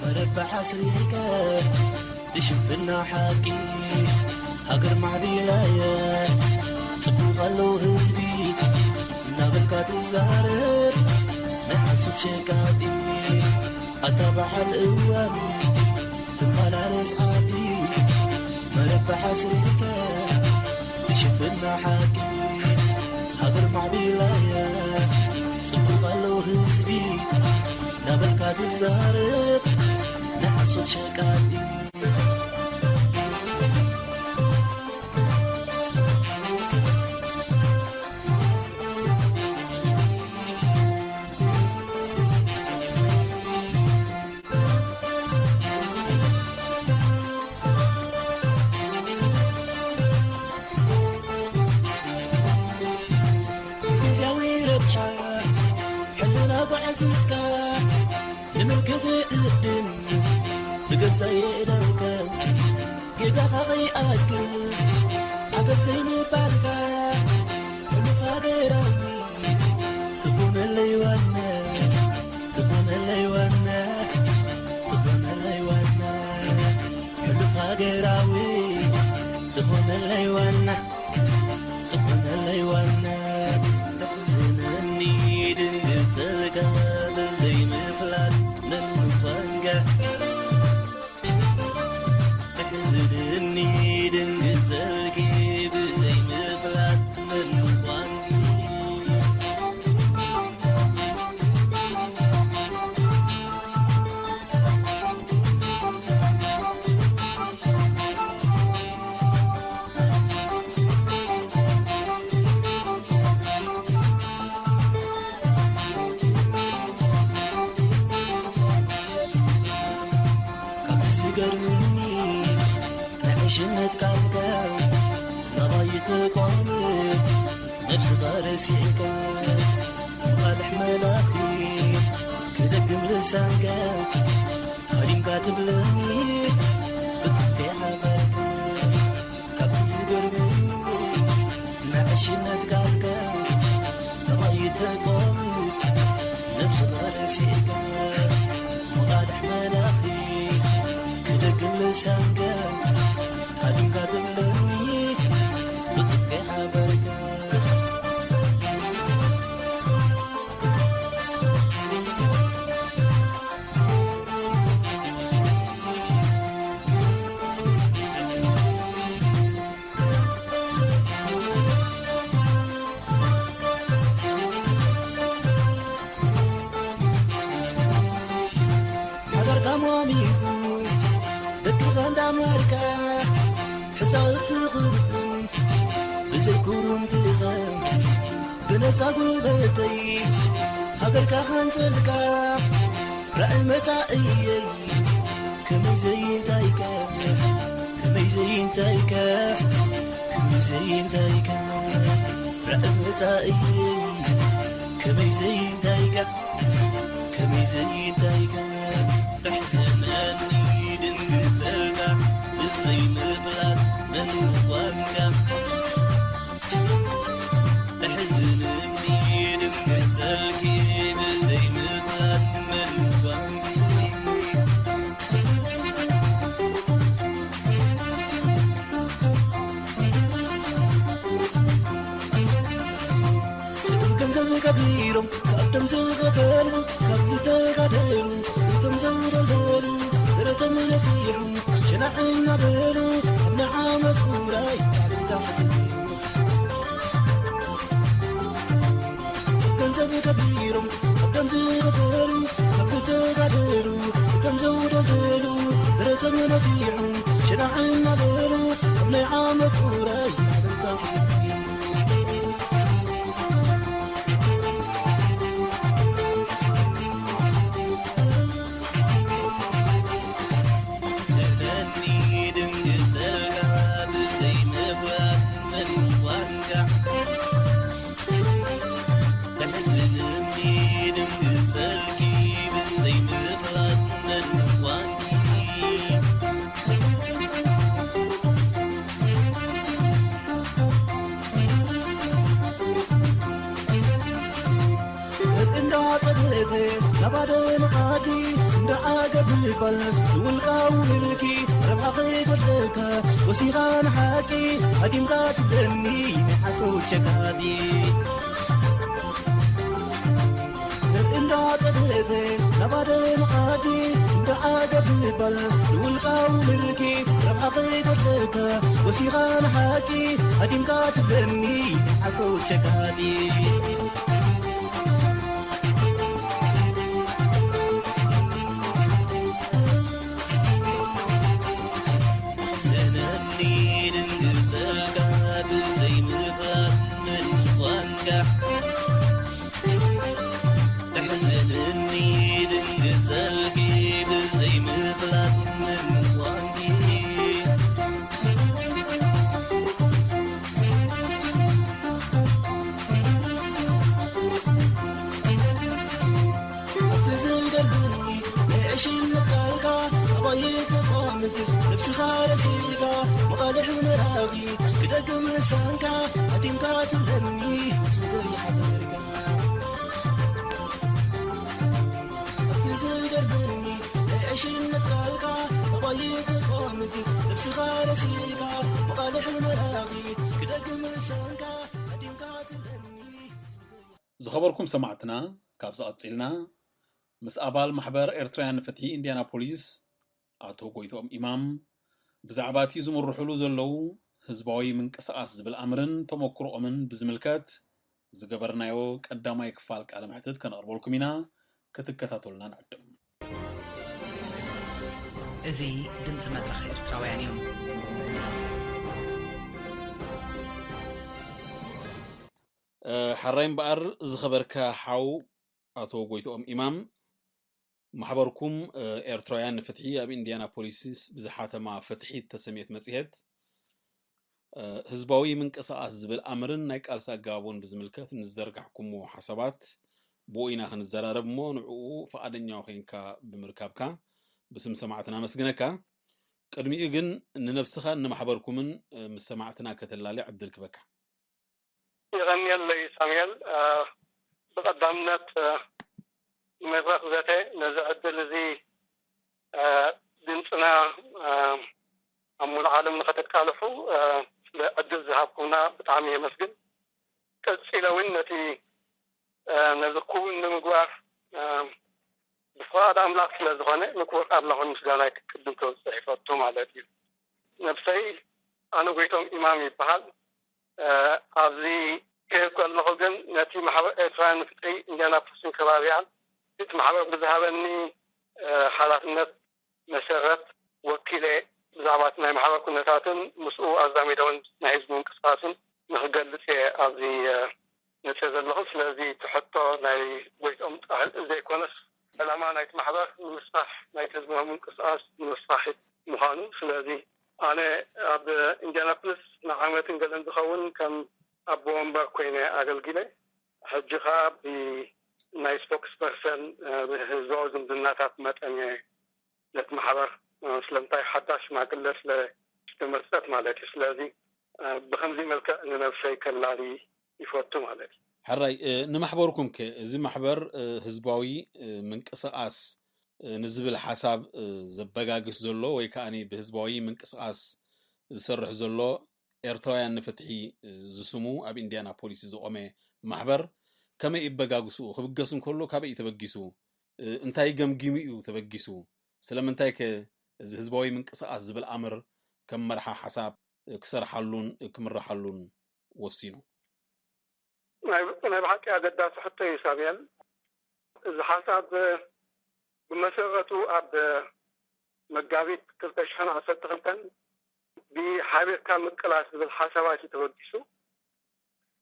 መረባ ሓስሪካ ትሽፍና ሓቂ ሃገር ማዕቢላያ ጽቡቕ ኣለዉ ህዝቢ እናበልካ ትዛረብ ናይ ሓሶት ሸቃጢ ኣታ በዓል እዋን ትመላለስ ዓዲ መረባ ሓስሪካ ትሽፍና ሓቂ ሃገር ማዕቢላያ ጽቡቕ ኣለዉ ህዝቢ እናበልካ ትዛረብ ናይ ሓሶት ሸቃጢ። ግዝያዊ ረብሓ ሕልና ጓዕዚዝካ ንምልክት እድን ብገዛይ እደውከ ጌጋኻ ከይኣክል ዓገብ ዘይምባልካ ሕሉፍ ሃገራዊ ትኾነለይ ዋና ትኾነለይ ዋና ትኾነለይ ዋና ሕሉፍ ሃገራዊ ትኾነለይ ዋና ትኾነለይ ዋና ተሕዝነኒ ድንግጸልካ ብዘይምፍላጥ መን ምዃንካ ተሕዝነኒ ድንግጸልኪ ብዘይምፍላጥ መን ምዃንኪ ሽነት ቃልካ ናባይ ትቆም ነብስኻ ረሲዕካ መቓልሕ መላኺ ክደግም ልሳንካ ሃዲምካ ትብለኒ ብትሕቲ ሓበርካ ካብቲ ዝገርመኒ ንዕሽነት ቃልካ ናባይ ትቆም ነብስኻ ረሲዕካ መቓልሕ መላኺ ክደግም ልሳንካ ሃዲምካ ትብለኒ ብትሕቲ ሓበርካ ሃገርካ ሞሚኹ ደቅኻ እንዳመርካ ሕፃውቲ ኽልኩም ብዘይ ኩሩምትኻ ብነፃ ጉልበተይ ሃገርካ ኸንፅልካ ራእይ መፃእየይ ከመይ ዘይንታይካ ከመይ ዘይንታይካ ከመይ ዘይንታይካ ራእይ መፃእየይ ከመይ ዘይንታይካ ከመይ ዘይንታይካ ተሕዝነኒ ድንግፀልካ ብዘይ ምፍላጥ መን ምዃንካ ተሕዝንኒ ድንግፀልኪ ብዘይ ምፍላጥ መን ምዃንኪ ስእን ገንዘብ ከቢሮም ካብ ደም ዝቐተሉ ካብ ዝተጋደሉ እቶም ዘውደልደሉ ደረቶም ነፊሖም ሸናዕ እናበሉ ኣብ ናይ ዓመት ውራይ ታሪኽ ገንዘብ ከቢሮም ካብ ደም ዝቐተሉ ካብ ዝተጋደሉ እቶም ዘውደልደሉ ደረቶም ነፊሖም ሸናዕ እናበሉ ኣብ ናይ ዓመት ውራይ ታሪኽ እንዳጠገተ ናባደ መዓዲ እንዳዓገብ በል ንውልቃዊ ምልኪ ረብሓ ከይጎድለካ ወሲኻ ንሓቂ ሃዲምካ ትብለኒ ናይ ሓሶት ሸቃጢ እንዳጠገተ ናባደ መዓዲ እንዳዓገብ በል ንውልቃዊ ምልኪ ረብሓ ከይጎድለካ ወሲኻ ንሓቂ ሃዲምካ ትብለኒ ናይ ሓሶት ሸቃጢ ዝኸበርኩም ሰማዕትና፣ ካብዚ ቀጺልና ምስ ኣባል ማሕበር ኤርትራውያን ፍትሒ ኢንድያናፖሊስ ኣቶ ጎይትኦም ኢማም ብዛዕባ እቲ ዝምርሕሉ ዘለዉ ህዝባዊ ምንቅስቓስ ዝብል ኣምርን ተመክሮኦምን ብዝምልከት ዝገበርናዮ ቀዳማይ ክፋል ቃለ መሕትት ከነቕርበልኩም ኢና። ክትከታተሉና ንዕድም። እዚ ድምፂ መድረኽ ኤርትራውያን እዩ። እ፣ ሓራይ እምበኣር ዝኸበርካ ሓው ኣቶ ጎይትኦም ኢማም፣ ማሕበርኩም ኤርትራውያን ንፍትሒ ኣብ ኢንዲያናፖሊስ ብዝሓተማ ፍትሒ እተሰምየት መጽሔት፣ ህዝባዊ ምንቅስቓስ ዝብል ኣምርን ናይ ቃልሲ ኣገባቡን ብዝምልከት ንዝዘርጋሕኩምዎ ሓሳባት ብኡ ኢና ክንዘራረብ እሞ፣ ንዕኡ ፍቓደኛ ኮይንካ ብምርካብካ ብስም ሰማዕትና ኣመስግነካ። ቅድሚኡ ግን ንነብስኻን ንማሕበርኩምን ምስ ሰማዕትና ከተላሊ ዕድል ክበካ። የቐንየለይ ሳሙኤል። ብቐዳምነት ንመድረኽ ዘተ ነዚ ዕድል እዚ ድምፅና ኣብ ሙሉእ ዓለም ንኸተቃልሑ ስለ ዕድል ዝሃብኩምና ብጣዕሚ የመስግን። ቀፂለ እውን ነቲ ነዚ ክውን ንምግባር ብፍቓድ ኣምላኽ ስለ ዝኾነ ንክቡር ኣምላኽ ምስጋና ክቅድም ከብፅሕ ይፈቱ ማለት እዩ። ነብሰይ ኣነ ጎይቶም ኢማም ይበሃል። ኣብዚ ክህብ ከለኹ ግን ነቲ ማሕበር ኤርትራውያን ንፍትሒ ኢንዲያናፖሊስን ከባቢኣን እቲ ማሕበር ብዝሃበኒ ሓላፍነት መሰረት ወኪለ ብዛዕባ እቲ ናይ ማሕበር ኩነታትን ምስኡ ኣዛሚደ እውን ናይ ህዝቢ ምንቅስቃስን ንክገልፅ እየ ኣብዚ መፅየ ዘለኹ። ስለዚ እቲ ሕቶ ናይ ጎይቶም ጥራሕ ዘይኮነስ ዕላማ ናይቲ ማሕበር ንምስፋሕ ናይቲ ህዝባዊ ምንቅስቃስ ንምስፋሕ ምዃኑ። ስለዚ ኣነ ኣብ ኢንዲያናፖሊስ ንዓመትን ገለን ዝኸውን ከም ኣቦ ወንበር ኮይነ ኣገልጊለ። ሕጂ ኸዓ ብናይ ስፖክስ ፐርሰን ብህዝባዊ ዝምድናታት መጠን እየ ነቲ ማሕበር ስለምንታይ ሓዳሽ ሽማግለ ስለ ዝተመርፀት ማለት እዩ። ስለዚ ብከምዚ መልክዕ ንነብሰይ ከላሊ ይፈቱ ማለት እዩ። ሕራይ ንማሕበርኩም ከ እዚ ማሕበር ህዝባዊ ምንቅስቃስ ንዝብል ሓሳብ ዘበጋግስ ዘሎ ወይ ከዓ ብህዝባዊ ምንቅስቃስ ዝሰርሕ ዘሎ ኤርትራውያን ንፍትሒ ዝስሙ ኣብ ኢንዲያናፖሊስ ዝቆመ ማሕበር ከመይ እዩ ኣበጋግስኡ? ክብገስ እንከሎ ካበይ እዩ ተበጊሱ? እንታይ ገምጊሙ እዩ ተበጊሱ? ስለምንታይ ከ እዚ ህዝባዊ ምንቅስቃስ ዝብል ኣምር ከም መርሓ ሓሳብ ክሰርሓሉን ክምርሓሉን ወሲኑ? ናይ ብሓቂ ኣገዳሲ ሕቶ እዩ ሳሙኤል። እዚ ሓሳብ ብመሰረቱ ኣብ መጋቢት ክልተ ሽሕን ዓሰርተ ክልተን ብሓቢርካ ምቅላስ ዝብል ሓሳባት እዩ ተበጊሱ።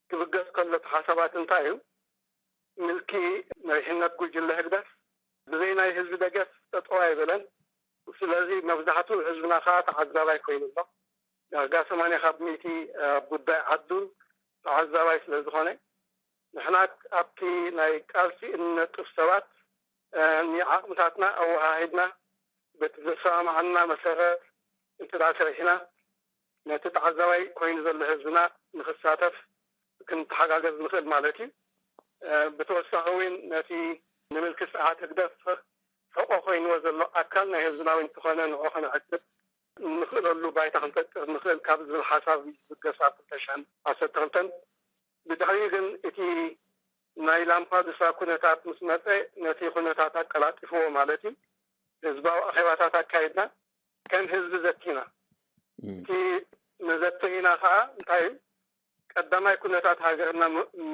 ክብገስ ከሎ እቲ ሓሳባት እንታይ እዩ? ምልኪ መሪሕነት ጉጅለ ህግደፍ ብዘይ ናይ ህዝቢ ደገፍ ጠጠው ኣይበለን። ስለዚ መብዛሕትኡ ህዝብና ከዓ ተዓዛባይ ኮይኑ ኣሎ። ዳርጋ ሰማንያ ካብ ሚእቲ ኣብ ጉዳይ ዓዱ ተዓዛባይ ስለ ዝኾነ ንሕና ኣብቲ ናይ ቃልሲ እንነጥፍ ሰባት ንዓቕምታትና ኣወሃሂድና በቲ ዘሰማምዓና መሰረት እንተ ሰሪሕና ነቲ ተዓዛባይ ኮይኑ ዘሎ ህዝብና ንክሳተፍ ክንተሓጋገዝ ንኽእል ማለት እዩ። ብተወሳኺ እውን ነቲ ንምልኪ ስርዓት ህግደፍ ሕቆ ኮይንዎ ዘሎ ኣካል ናይ ህዝብና እውን እንተኾነ ንዑ ከነዕግብ እንኽእለሉ ባይታ ክንፈጥር ንኽእል ካብ ዝብል ሓሳብ ዝብገስ ኣብ ክልተ ሽሕን ዓሰርተ ክልተን ብድሕሪኡ ግን እቲ ናይ ላምፓዱሳ ኩነታት ምስ መፀ ነቲ ኩነታት ኣቀላጢፍዎ ማለት እዩ። ህዝባዊ ኣኼባታት ኣካይድና ከም ህዝቢ ዘቲና። እቲ መዘተይና ከዓ እንታይ እዩ? ቀዳማይ ኩነታት ሃገርና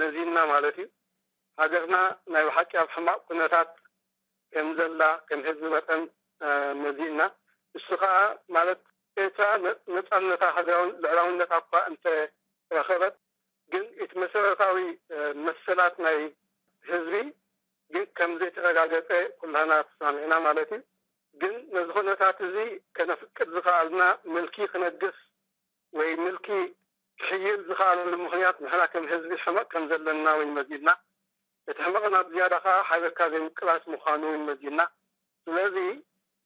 መዚንና ማለት እዩ። ሃገርና ናይ ብሓቂ ኣብ ሕማቕ ኩነታት ከም ዘላ ከም ህዝቢ መጠን መዚንና። እሱ ከዓ ማለት ኤርትራ ነፃነታ ሃገራዊ ልዕላውነታ እኳ እንተረኸበት ግን እቲ መሰረታዊ መሰላት ናይ ህዝቢ ግን ከም ዘይተረጋገፀ ኩላና ተሳሚዕና ማለት እዩ። ግን ነዚ ኩነታት እዚ ከነፍቅድ ዝኸኣልና ምልኪ ክነግስ ወይ ምልኪ ክሕይል ዝኸኣለሉ ምኽንያት ንሕና ከም ህዝቢ ሕመቕ ከም ዘለና እውን መዚድና። እቲ ሕመቕና ብዝያዳ ከዓ ሓቢርካ ዘይምቅላስ ምዃኑ እውን መዚድና። ስለዚ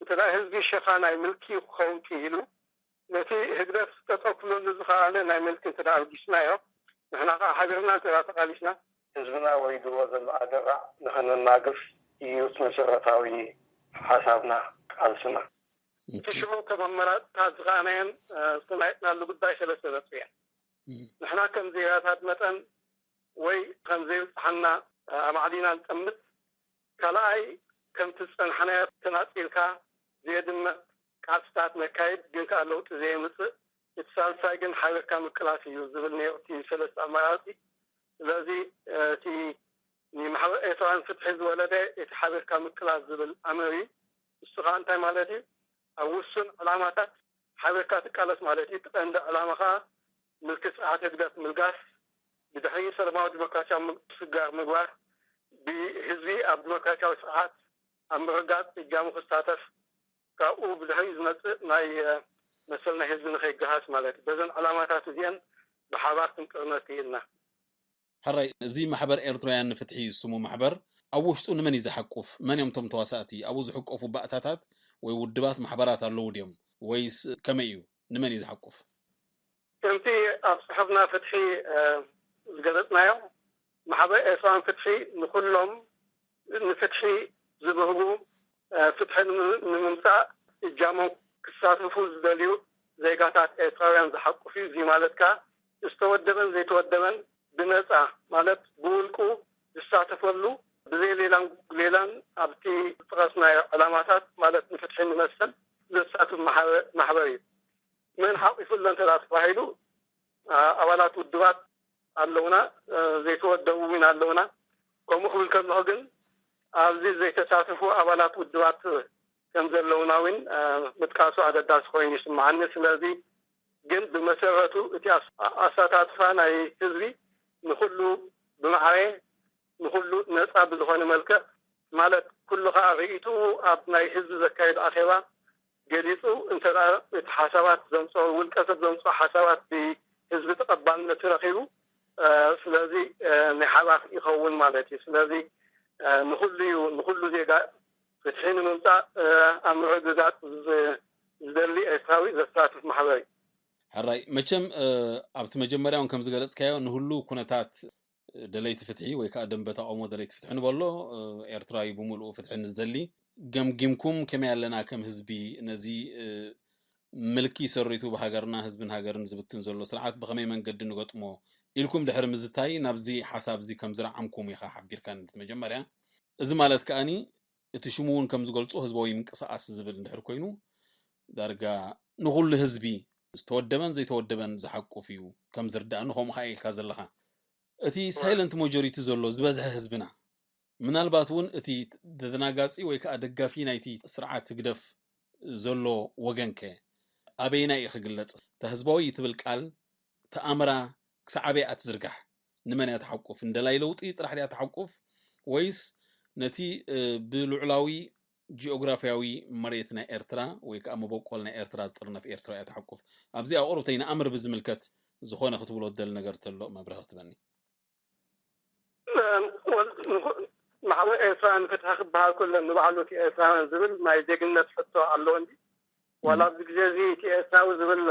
እንተ ህዝቢ ሸፋናይ ምልኪ ክኸውን ክኢሉ ነቲ ህግደፍ ጠጠው ክብለሉ ዝኸኣለ ናይ ምልኪ እንተ ኣልጊስናዮ ንሕና ከዓ ሓቢርና እንተ ተቓሊስና ህዝብና ወሪድዎ ዘሎ ኣደራዕ ንኸነናግፍ እዩ እቲ መሰረታዊ ሓሳብና ቃልስና። እቲ ሽዑ ከም ኣመራፅታት ዝኸኣናየን ዝተማየጥናሉ ጉዳይ ሰለስተ ነጥቢ እየን። ንሕና ከም ዜጋታት መጠን ወይ ከም ዘይብፅሓና ኣማዕዲና ንጠምት። ካልኣይ ከምቲ ዝፀናሕናዮ ተናፂልካ ዘየድምዕ ቃልስታት ነካይድ ግን ከዓ ለውጢ ዘየምፅእ። እቲ ሳልሳይ ግን ሓቢርካ ምቅላስ እዩ ዝብል ነይሩ እቲ ሰለስተ ኣማራፂ። ስለዚ እቲ ንማሕበር ኤርትራውያን ፍትሒ ዝወለደ እቲ ሓቢርካ ምቅላስ ዝብል ኣምር እዩ። እሱ ከዓ እንታይ ማለት እዩ? ኣብ ውሱን ዕላማታት ሓቢርካ ትቃለስ ማለት እዩ። እቲ ቀንዲ ዕላማ ከዓ ምልኪ ስርዓት ህግደፍ ምልጋስ፣ ብድሕሪኡ ሰላማዊ ዲሞክራሲያዊ ምስግጋር ምግባር፣ ብህዝቢ ኣብ ዲሞክራሲያዊ ስርዓት ኣብ ምርጋፅ እጃሙ ክሳተፍ፣ ካብኡ ብድሕሪኡ ዝመፅእ ናይ መሰል ናይ ህዝቢ ንኸይገሃስ ማለት እዩ። በዘን ዕላማታት እዚአን ብሓባር ክንጥርነፍ ክኢልና። ሕራይ፣ እዚ ማሕበር ኤርትራውያን ንፍትሒ ዝስሙ ማሕበር ኣብ ውሽጡ ንመን እዩ ዝሓቁፍ? መን እዮም እቶም ተዋሳእቲ? ኣብኡ ዝሕቆፉ ባእታታት ወይ ውድባት ማሕበራት ኣለዉ ድዮም? ወይስ ከመይ እዩ? ንመን እዩ ዝሓቁፍ? ከምቲ ኣብ ጽሑፍና ፍትሒ ዝገለጽናዮ፣ ማሕበር ኤርትራውያን ፍትሒ ንኹሎም ንፍትሒ ዝብህጉ፣ ፍትሒ ንምምጻእ እጃሞም ክሳተፉ ዝደልዩ ዜጋታት ኤርትራውያን ዝሓቁፍ እዩ። እዚ ማለት ከኣ ዝተወደበን ዘይተወደበን ብነጻ ማለት ብውልቁ ዝሳተፈሉ፣ ብዘይ ሌላን ጉሌላን ኣብቲ ዝጠቐስናዮ ዕላማታት ማለት ንፍትሒ ንመሰል ዘሳትፍ ማሕበ- ማሕበር እዩ። መን ሓቂፉ ኣሎ እንተ ተባሂሉ፣ ኣባላት ውድባት ኣለውና፣ ዘይተወደቡ እውን ኣለውና። ከምኡ ክብል ከለኹ ግን ኣብዚ ዘይተሳተፉ ኣባላት ውድባት ከም ዘለውና እውን ምጥቃሱ ኣገዳሲ ኮይኑ ይስምዓኒ። ስለዚ ግን ብመሰረቱ እቲ ኣሳታትፋ ናይ ህዝቢ ንኹሉ ብማዕረ ንኹሉ ነፃ ብዝኾነ መልክዕ ማለት ኩሉ ከዓ ርእይትኡ ኣብ ናይ ህዝቢ ዘካየዱ ኣኼባ ገሊፁ እንተ እቲ ሓሳባት ዘምፅኦ ውልቀ ሰብ ዘምፅኦ ሓሳባት ብህዝቢ ተቐባልነት ረኺቡ ስለዚ ናይ ሓባር ይኸውን ማለት እዩ። ስለዚ ንኹሉ እዩ ንኹሉ ዜጋ ፍትሒ ንምምፃእ ኣብ ምርግጋፅ ዝደሊ ኤርትራዊ ዘሳትፍ ማሕበር እዩ። ሕራይ መቸም ኣብቲ መጀመርያ እውን ከም ዝገለፅካዮ ንህሉ ኩነታት ደለይቲ ፍትሒ ወይ ከዓ ደንበ ተቃውሞ ደለይቲ ፍትሒ ንበሎ ኤርትራዊ ብምሉኡ ፍትሒ ንዝደሊ ገምጊምኩም ከመይ ኣለና ከም ህዝቢ ነዚ ምልኪ ሰሪቱ ብሃገርና ህዝብን ሃገርን ዝብትን ዘሎ ስርዓት ብኸመይ መንገዲ ንገጥሞ ኢልኩም ድሕሪ ምዝታይ ናብዚ ሓሳብ እዚ ከም ዝረዓምኩም ኢኻ ሓቢርካኒ እቲ መጀመርያ። እዚ ማለት ከኣኒ እቲ ሽሙ እውን ከም ዝገልጾ ህዝባዊ ምንቅስቃስ ዝብል እንድሕር ኮይኑ ዳርጋ ንኹሉ ህዝቢ ዝተወደበን ዘይተወደበን ዝሓቁፍ እዩ ከም ዝርዳእኒ ከምኡ ከዓ ኢልካ ዘለኻ እቲ silent majority ዘሎ ዝበዝሐ ህዝብና ምናልባት እውን እቲ ተደናጋፂ ወይ ከዓ ደጋፊ ናይቲ ስርዓት ህግደፍ ዘሎ ወገንከ ኣበይና እዩ ክግለፅ? እታ ህዝባዊ ትብል ቃል ተኣምራ ክሳዕ ኣበይ እያ ትዝርጋሕ? ንመን እያ ትሓቁፍ? ንደላይ ለውጢ ጥራሕ ድያ ትሓቁፍ ወይስ ነቲ ብልዑላዊ ጂኦግራፊያዊ መሬት ናይ ኤርትራ ወይ ከዓ መበቆል ናይ ኤርትራ ዝጥርነፍ ኤርትራ እያ ትሓቁፍ? ኣብዚኣ ቁሩብተይ ንኣምር ብዝምልከት ዝኾነ ክትብሎ ትደሊ ነገር ተሎ መብርሂ ክትበኒ። ማሕበር ኤርትራ ንፍትሒ ክበሃል ከሎ ንባዕሉ እቲ ኤርትራውያን ዝብል ናይ ዜግነት ሕቶ ኣለዎ እንዲ ዋላ ኣብዚ ግዜ እዚ እቲ ኤርትራዊ ዝብል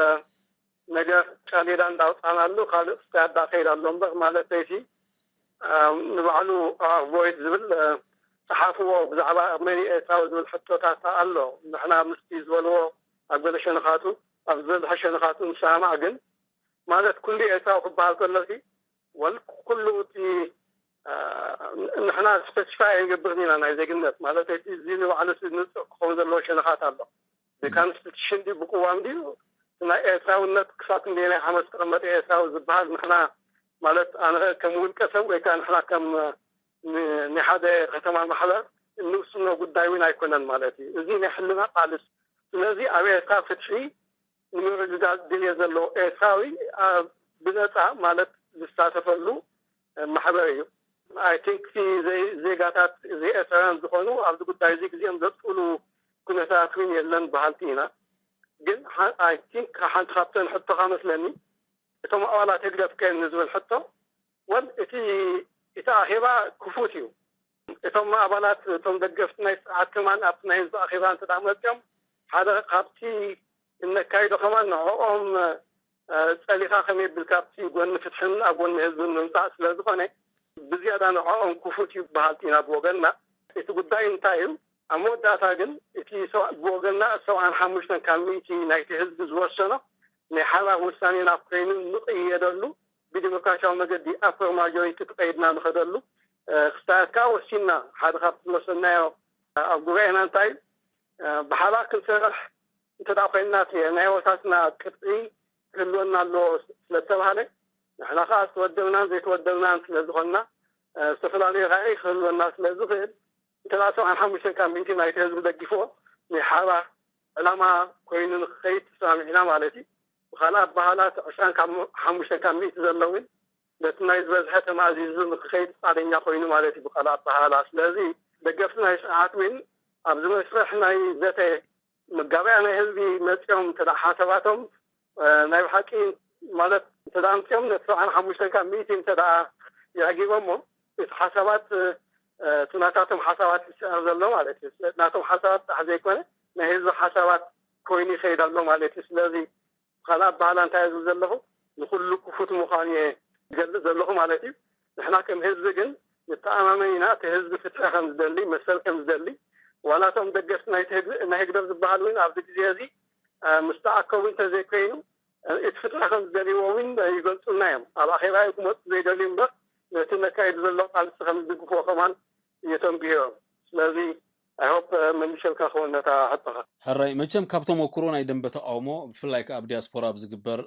ነገር ጫሌዳ እንዳውፃእናሉ ካልእ ክስታይ እንዳኸይድ ኣሎ እምበር ማለት ለይቲ ንባዕሉ ቮይስ ዝብል ፀሓፍዎ ብዛዕባ መን ኤርትራዊ ዝብል ሕቶታት ኣሎ። ንሕና ምስቲ ዝበልዎ ኣብ ገለ ሸነኻቱ ኣብ ዝበዝሐ ሸነኻቱ ንሰማማዕ ግን ማለት ኩሉ ኤርትራዊ ክበሃል ከሎ ወል ኩሉ እቲ ንሕና ስፐሲፋይ ኣይንገብርን ኢና ናይ ዜግነት ማለት እቲ እዚ ንባዕሉ ንፅቕ ክኸውን ዘለዎ ሸነኻት ኣሎ። ብካንስቲቱሽን ድዩ ብቅዋም ድዩ ናይ ኤርትራውነት ክሳብ ክንደየናይ ዓመት ዝተቐመጠ ኤርትራዊ ዝበሃል ንሕና ማለት ኣነ ከም ውልቀ ሰብ ወይ ከዓ ንሕና ከም ናይ ሓደ ከተማ ማሕበር እንውስኖ ጉዳይ እውን ኣይኮነን ማለት እዩ። እዚ ናይ ሕልና ቃልስ ስለዚ ኣብ ኤርትራ ፍትሒ ንምርግጋፅ ድልየት ዘለዎ ኤርትራዊ ብነፃ ማለት ዝሳተፈሉ ማሕበር እዩ። I think ዜጋታት ዘይኤርትራውያን ዝኾኑ ኣብዚ ጉዳይ እዚ ግዜኦም ዘጥፍእሉ ኩነታት እውን የለን በሃልቲ ኢና። ግን I think ሓንቲ ካብተን ሕቶኻ መስለኒ እቶም ኣባላት ህግደፍ ከ ንዝብል ሕቶ ወል እቲ እቲ ኣኼባ ክፉት እዩ። እቶም ኣባላት እቶም ደገፍቲ ናይ ስርዓት ከማን ኣብቲ ናይ ህዝቢ ኣኼባ እንተ መፅኦም ሓደ ካብቲ እነካይዶ ከማን ንዕኦም ፀሊኻ ከመይ ብል ካብቲ ጎኒ ፍትሕን ኣብ ጎኒ ህዝብን ምምፃእ ስለ ዝኾነ ብዝያዳ ንዕኦም ክፉት እዩ በሃልቲ ኢና ብወገንና። እቲ ጉዳይ እንታይ እዩ? ኣብ መወዳእታ ግን እቲ ብወገንና ሰብዓን ሓሙሽተን ካብ ሚእቲ ናይቲ ህዝቢ ዝወሰኖ ናይ ሓባር ውሳኔና ኮይኑ ንቕየደሉ ብዲሞክራሲያዊ መገዲ ኣፕር ማጆሪቲ ተቐይድና ንኸደሉ ክስታያት ከዓ ወሲንና ሓደ ካብቲ ዝወሰናዮ ኣብ ጉባኤና እንታይ ብሓባር ክንሰርሕ እንተ ኮይንና ናይ ወታትና ቅጥዒ ክህልወና ኣለዎ ስለተባሃለ ንሕና ከዓ ዝተወደብናን ዘይተወደብናን ስለዝኾንና ዝተፈላለዩ ራእይ ክህልወና ስለዝኽእል እንተ ሰብዓን ሓሙሽተን ካብ ሚእቲ ናይቲ ህዝቢ ደጊፍዎ ናይ ሓባር ዕላማ ኮይኑ ንክኸይድ ተሰማሚዕና ማለት እዩ። ብካልእ ኣባሃላ እቲ ዕስራን ካብ ሓሙሽተን ካብ ሚእቲ ዘሎ እውን ነቲ ናይ ዝበዝሐ ተማእዚዙ ንክኸይድ ፍቃደኛ ኮይኑ ማለት እዩ ብካልእ ኣባሃላ። ስለዚ ደገፍቲ ናይ ስርዓት እውን ኣብዚ መስርሕ ናይ ዘተ መጋበያ ናይ ህዝቢ መፂኦም እንተ ሓሳባቶም ናይ ብሓቂ ማለት እንተ ኣምፅኦም ነቲ ሰብዓን ሓሙሽተን ካብ ሚእቲ እንተ የዕጊቦሞ እቲ ሓሳባት እቲ ናታቶም ሓሳባት ይስዕር ዘሎ ማለት እዩ። ናቶም ሓሳባት ጥራሕ ዘይኮነ ናይ ህዝቢ ሓሳባት ኮይኑ ይኸይድ ኣሎ ማለት እዩ። ስለዚ ብካልእ ኣባህላ እንታይ ዝብል ዘለኹ ንኩሉ ክፉት ምዃኑ እየ ዝገልፅ ዘለኹ ማለት እዩ። ንሕና ከም ህዝቢ ግን ንተኣማመን ኢና። እቲ ህዝቢ ፍትሒ ከም ዝደሊ መሰል ከም ዝደሊ ዋላቶም ደገፍቲ ናይ ህግደፍ ዝበሃል እውን ኣብዚ ግዜ እዚ ምስ ተኣከቡ እንተዘይኮይኑ እቲ ፍትሒ ከም ዝደልይዎ እውን ይገልፁልና እዮም። ኣብ ኣኼባ እዮም ክመፁ ዘይደልዩ እምበር ነቲ ነካይዱ ዘሎ ቃልሲ ከም ዝድግፍዎ ከማን እየተንብዮም። ስለዚ ኣይሆፕ መሊሸልካ ክኸውን ነታ ሕቶኻ። ሕራይ መቸም ካብ ተመክሮ ናይ ደንበ ተቃውሞ ብፍላይ ከኣ ኣብ ዲያስፖራ ኣብ ዝግበር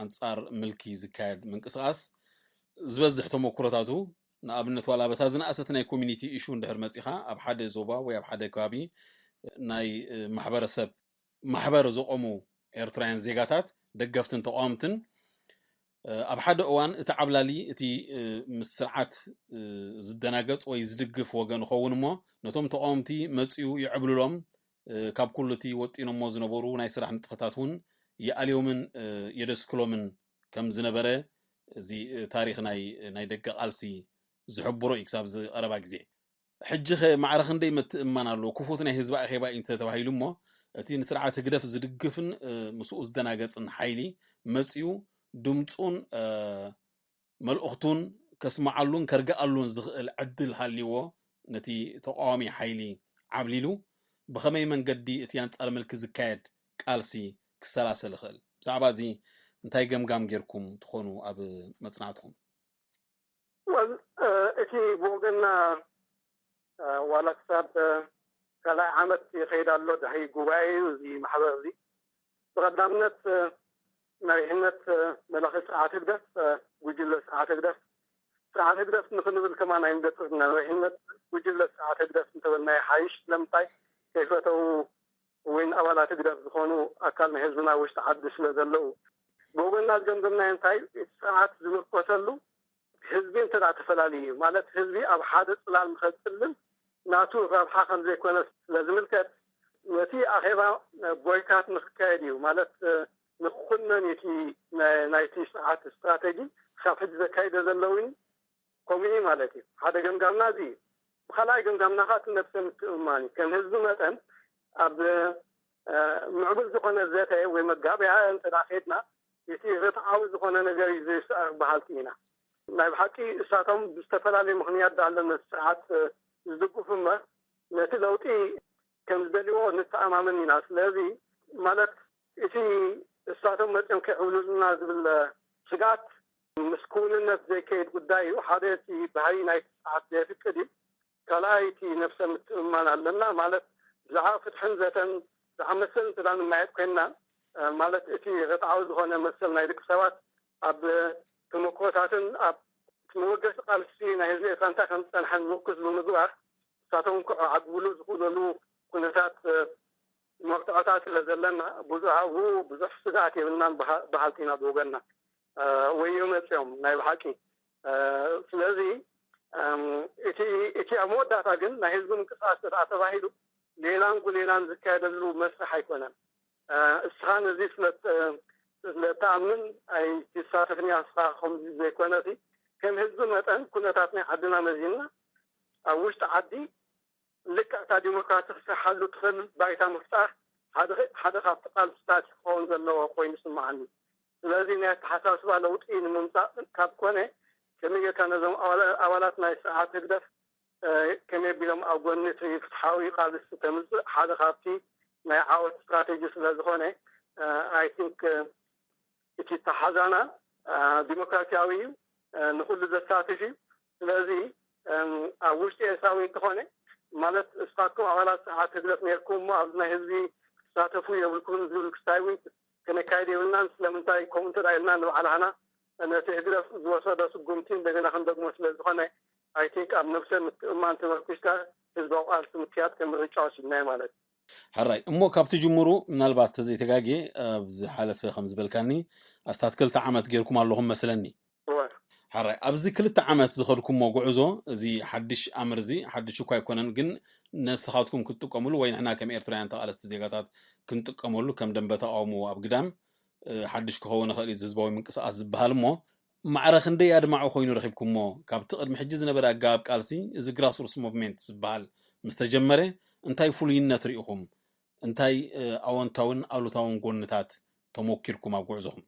ኣንጻር ምልኪ ዝካየድ ምንቅስቃስ ዝበዝሕ ተመክሮታቱ ንኣብነት ዋላ በታ ዝነኣሰት ናይ ኮሚኒቲ ኢሹ እንድሕር መጺኻ ኣብ ሓደ ዞባ ወይ ኣብ ሓደ ከባቢ ናይ ማሕበረሰብ ማሕበር ዘቆሙ ኤርትራውያን ዜጋታት ደገፍትን ተቃወምትን ኣብ ሓደ እዋን እቲ ዓብላሊ እቲ ምስ ስርዓት ዝደናገጽ ወይ ዝድግፍ ወገን ይኸውን እሞ ነቶም ተቃወምቲ መጺኡ ይዕብልሎም ካብ ኩሉ እቲ ወጢኖሞ ዝነበሩ ናይ ስራሕ ንጥፈታት እውን ይኣልዮምን የደስክሎምን ከም ዝነበረ እዚ ታሪኽ ናይ ናይ ደገ ቃልሲ ዝሕብሮ እዩ ክሳብ ዝቐረባ ግዜ። ሕጂ ኸ ማዕረ ክንደይ ምትእምማን ኣሎ? ክፉት ናይ ህዝቢ ኣኼባ እዩ እንተተባሂሉ እሞ እቲ ንስርዓት ህግደፍ ዝድግፍን ምስኡ ዝደናገጽን ሓይሊ መጺኡ ድምጹን መልእኽቱን ከስምዓሉን ከርግኣሉን ዝኽእል ዕድል ሃልይዎ ነቲ ተቃዋሚ ሓይሊ ዓብሊሉ ብኸመይ መንገዲ እቲ ኣንጻር ምልኪ ዝካየድ ቃልሲ ክሰላሰል ይኽእል? ብዛዕባ እዚ እንታይ ገምጋም ጌርኩም ትኾኑ ኣብ መጽናዕትኹም? እቲ ብወገንና ዋላ ክሳብ ካልኣይ ዓመት ይኸይድ ኣሎ ድሕሪ ጉባኤ እዩ እዚ ማሕበር እዚ። ብቐዳምነት መሪሕነት መላኺ ስርዓት ህግደፍ ጉጅለ ስርዓት ህግደፍ ስርዓት ህግደፍ ንክንብል ከማን ኣይንደፍርና። መሪሕነት ጉጅለ ስርዓት ህግደፍ እንተበልና ይሓይሽ። ስለምንታይ ከይፈተው እውን ኣባላት ህግደፍ ዝኾኑ ኣካል ናይ ህዝብና ውሽጢ ዓዲ ስለ ዘለዉ ብወገንና ዝገምገምናዮ እንታይ እቲ ስርዓት ዝምርኮሰሉ ህዝቢ እንተ ተፈላለዩ እዩ ማለት ህዝቢ ኣብ ሓደ ፅላል ንኸፅልል ናቱ ረብሓ ከም ዘይኮነ ስለ ዝምልከት ነቲ ኣኼባ ቦይካት ንክካየድ እዩ ማለት ንክኩነን እቲ ናይቲ ስርዓት ስትራተጂ ክሳብ ሕጂ ዘካይደ ዘሎ እውን ከምኡ እዩ ማለት እዩ። ሓደ ገምጋምና እዚ እዩ። ብካልኣይ ገምጋምና ከዓ እቲ ነብሰ ምትእምማን እዩ። ከም ህዝቢ መጠን ኣብ ምዕቡል ዝኾነ ዘተ ወይ መጋበያ እንተ ኬድና እቲ ርትዓዊ ዝኾነ ነገር እዩ ዘይስዕር በሃልቲ ኢና። ናይ ብሓቂ እሳቶም ብዝተፈላለየ ምኽንያት ዳኣለ ነቲ ስርዓት ዝድግፉ እምበር ነቲ ለውጢ ከም ዝደልይዎ ንተኣማመን ኢና። ስለዚ ማለት እቲ እሳቶም መፅኦም ከይዕብልሉና ዝብል ስግኣት ምስ ክውንነት ዘይከይድ ጉዳይ እዩ። ሓደ እቲ ባህሪ ናይቲ ስርዓት ዘየፍቅድ እዩ። ካልኣይ እቲ ነብሰ ምትእምማን ኣለና ማለት ብዛዕባ ፍትሕን ዘተን ዝኣመሰል እንተ ንመያየጥ ኮይንና ማለት እቲ ርትዓዊ ዝኾነ መሰል ናይ ደቂ ሰባት ኣብ ተመክሮታትን ኣብ እቲ መበገሲ ቃልሲ ናይ ህዝቢ ኤርትራ እንታይ ከም ዝፀንሐን ምርኩስ ብምግባር ንሳቶም ክዓግብሉ ዝኽእለሉ ኩነታት መርትዖታት ስለ ዘለና ብዙሕ ኣብኡ ብዙሕ ስግኣት የብልናን በሃልቲ ኢና ብወገንና። ወዮ መፅኦም ናይ ብሓቂ ስለዚ እቲ እቲ ኣብ መወዳእታ ግን ናይ ህዝቢ ምንቅስቃስ ተደኣ ተባሂሉ ሌላን ጉሌላን ዝካየደሉ መስርሕ ኣይኮነን። እስኻ ነዚ ስለተኣምን ኣይትሳተፍን ኢኻ ንስኻ ከምዚ ዘይኮነ እቲ ከም ህዝቢ መጠን ኩነታት ናይ ዓድና መዚንና ኣብ ውሽጢ ዓዲ ልክዕ እታ ዲሞክራሲ ክትሰርሓሉ ትኽእል ባይታ ምፍጣር ሓደ ሓደ ካብቲ ቃልስታት ክኸውን ዘለዎ ኮይኑ ይስምዓኒ። ስለዚ ናይ ኣተሓሳስባ ለውጢ ንምምፃእ ካብ ኮነ ከመይ ጌርካ ነዞም ኣባላት ናይ ስርዓት ህግደፍ ከመይ ኣቢሎም ኣብ ጎኒ እቲ ፍትሓዊ ቃልሲ ተምፅእ ሓደ ካብቲ ናይ ዓወት ስትራቴጂ ስለ ዝኾነ I think እቲ ኣተሓዛና ዲሞክራሲያዊ እዩ፣ ንኩሉ ዘሳትፍ እዩ። ስለዚ ኣብ ውሽጢ ኤርትራዊ እንተኾነ ማለት እስኻትኩም ኣባላት ስርዓት ህግደፍ ነርኩም እሞ ኣብዚ ናይ ህዝቢ ክትሳተፉ የብልኩምን ዝብል ክስታይ እውን ከነካይድ የብልናን። ስለምንታይ ከምኡ እንተ ኢልና ንባዕላህና ነቲ ህግደፍ ዝወሰዶ ስጉምቲ እንደገና ክንደግሞ ስለ ዝኾነ I think ኣብ ነብሰ ምትእምማን ተመርኩስካ ህዝባዊ ቃልሲ ምክያድ ከም ምርጫ ወሲድናዮ ማለት እዩ። ሕራይ እሞ ካብቲ ጅምሩ ምናልባት ተዘይተጋጌ ኣብ ዝሓለፈ ከም ዝበልካኒ ኣስታት ክልተ ዓመት ጌርኩም ኣለኹም መስለኒ። እወ። ሕራይ ኣብዚ ክልተ ዓመት ዝኸድኩሞ ጉዕዞ፣ እዚ ሓድሽ ኣምር እዚ ሓድሽ እኳ ኣይኮነን፣ ግን ንስኻትኩም ክትጥቀምሉ ወይ ንሕና ከም ኤርትራውያን ተቓለስቲ ዜጋታት ክንጥቀመሉ፣ ከም ደንበ ተቓውሞ ኣብ ግዳም ሓድሽ ክኸውን ይኽእል እዩ፣ እዚ ህዝባዊ ምንቅስቃስ ዝበሃል። እሞ ማዕረ ክንደይ ኣድማዒ ኮይኑ ረኺብኩሞ? ካብቲ ቅድሚ ሕጂ ዝነበረ ኣገባብ ቃልሲ፣ እዚ ግራስሩትስ ሙቭመንት ዝበሃል ምስ ተጀመረ እንታይ ፍሉይነት ርኢኹም? እንታይ ኣወንታውን ኣሉታውን ጎንታት ተሞኪርኩም ኣብ ጉዕዞኹም?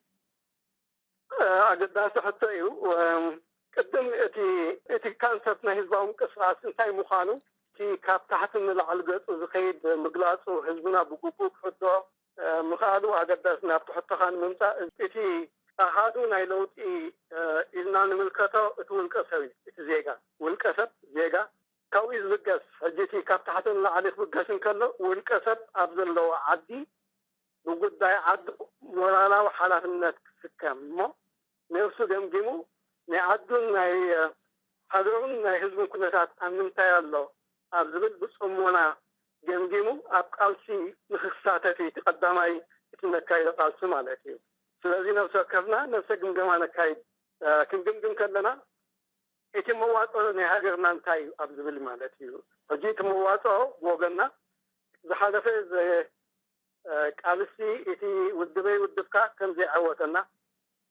ኣገዳሲ ሕቶ እዩ። ቅድም እቲ እቲ ካንሰፕት ናይ ህዝባዊ ምንቅስቃስ እንታይ ምዃኑ፣ እቲ ካብ ታሕቲ ንላዕሊ ገጹ ዝኸይድ ምግላጹ፣ ህዝብና ብግቡእ ክርድኦ ምኽኣሉ ኣገዳሲ። ናብቲ ሕቶኻ ንምምጻእ፣ እቲ ኣሃዱ ናይ ለውጢ ኢልና ንምልከቶ፣ እቲ ውልቀ ሰብ እዩ። እቲ ዜጋ፣ ውልቀ ሰብ፣ ዜጋ ካብኡ እዩ ዝብገስ። ሕጂ እቲ ካብ ታሕቲ ንላዕሊ ክብገስ እንከሎ፣ ውልቀ ሰብ ኣብ ዘለዎ ዓዲ ብጉዳይ ዓዱ ሞራላዊ ሓላፍነት ክስከም እሞ፣ ነብሱ ገምጊሙ ናይ ዓዱን ናይ ሃገሩን ናይ ህዝቡን ኩነታት ኣብ ምንታይ ኣሎ ኣብ ዝብል ብጽሞና ገምጊሙ ኣብ ቃልሲ ንክሳተፍ እዩ እቲ ቀዳማይ፣ እቲ ነካይዶ ቃልሲ ማለት እዩ። ስለዚ ነብሲ ወከፍና ነብሰ ግምገማ ነካይድ። ክንግምግም ከለና እቲ መዋጽኦ ናይ ሃገርና እንታይ እዩ ኣብ ዝብል ማለት እዩ። ሕጂ እቲ መዋጽኦ ብወገንና ዝሓለፈ ቃልሲ እቲ ውድበይ ውድብካ ከም ዘይዓወተና፣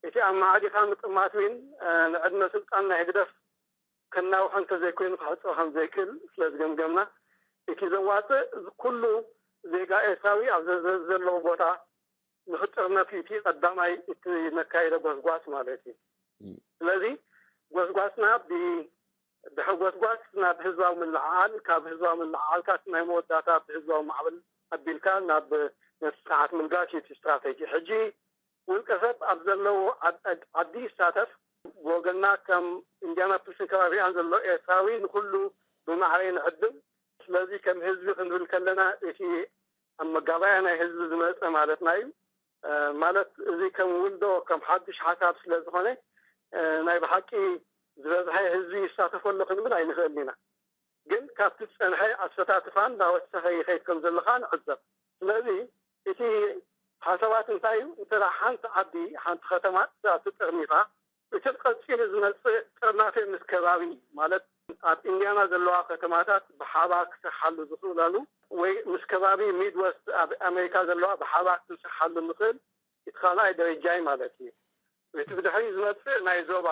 እቲ ኣመዓዲኻ ምጥማት እውን ንዕድመ ስልጣን ናይ ህግደፍ ከናውሖ እንተዘይኮይኑ ክሕጽሮ ከም ዘይክእል ስለ ዝገምገምና፣ እቲ ዘዋጽእ ኩሉ ዜጋ ኤርትራዊ ኣብ ዘዘ- ዘለዎ ቦታ ንኽጥርነፍ እዩ እቲ ቀዳማይ እቲ ነካይዶ ጎስጓስ ማለት እዩ። ስለዚ ጎስጓስና ብ- ድሕሪ ጎስጓስ ናብ ህዝባዊ ምልዕዓል፣ ካብ ህዝባዊ ምልዕዓልታት ናይ መወዳእታ ብህዝባዊ ማዕበል ኣቢልካ ናብ ነቲ ስርዓት ምልጋስ እዩ እቲ ስትራተጂ። ሕጂ ውልቀ ሰብ ኣብ ዘለዎ ዓድ- ዓዲ ይሳተፍ። ብወገንና ከም ኢንድያናፖሊስን ከባቢኣን ዘሎ ኤርትራዊ ንኹሉ ብማዕረ ንዕድም። ስለዚ ከም ህዝቢ ክንብል ከለና እቲ ኣብ መጋባእያ ናይ ህዝቢ ዝመጸ ማለትና እዩ። ማለት እዚ ከም ውልዶ ከም ሓድሽ ሓሳብ ስለ ዝኾነ ናይ ብሓቂ ዝበዝሐ ህዝቢ ይሳተፎ ኣሎ ክንብል ኣይንኽእልን ኢና። ግን ካብቲ ዝጸንሐ ኣሰታትፋ እንዳወሰኸ ይኸይድ ከም ዘሎ ከኣ ንዕዘብ። ስለዚ እቲ ሓሳባት እንታይ እዩ? እንተ ሓንቲ ዓዲ ሓንቲ ከተማ እዛ ትጥርኒፋ እቲ ቀጺሉ ዝመጽእ ጥርናፈ ምስ ከባቢ ማለት ኣብ ኢንድያና ዘለዋ ከተማታት ብሓባር ክሰርሓሉ ዝኽእላሉ ወይ ምስ ከባቢ ሚድወስት ኣብ ኣሜሪካ ዘለዋ ብሓባር ክንሰርሓሉ ንኽእል እቲ ካልኣይ ደረጃ እዩ ማለት እዩ። እቲ ብድሕሪ ዝመጽእ ናይ ዞባ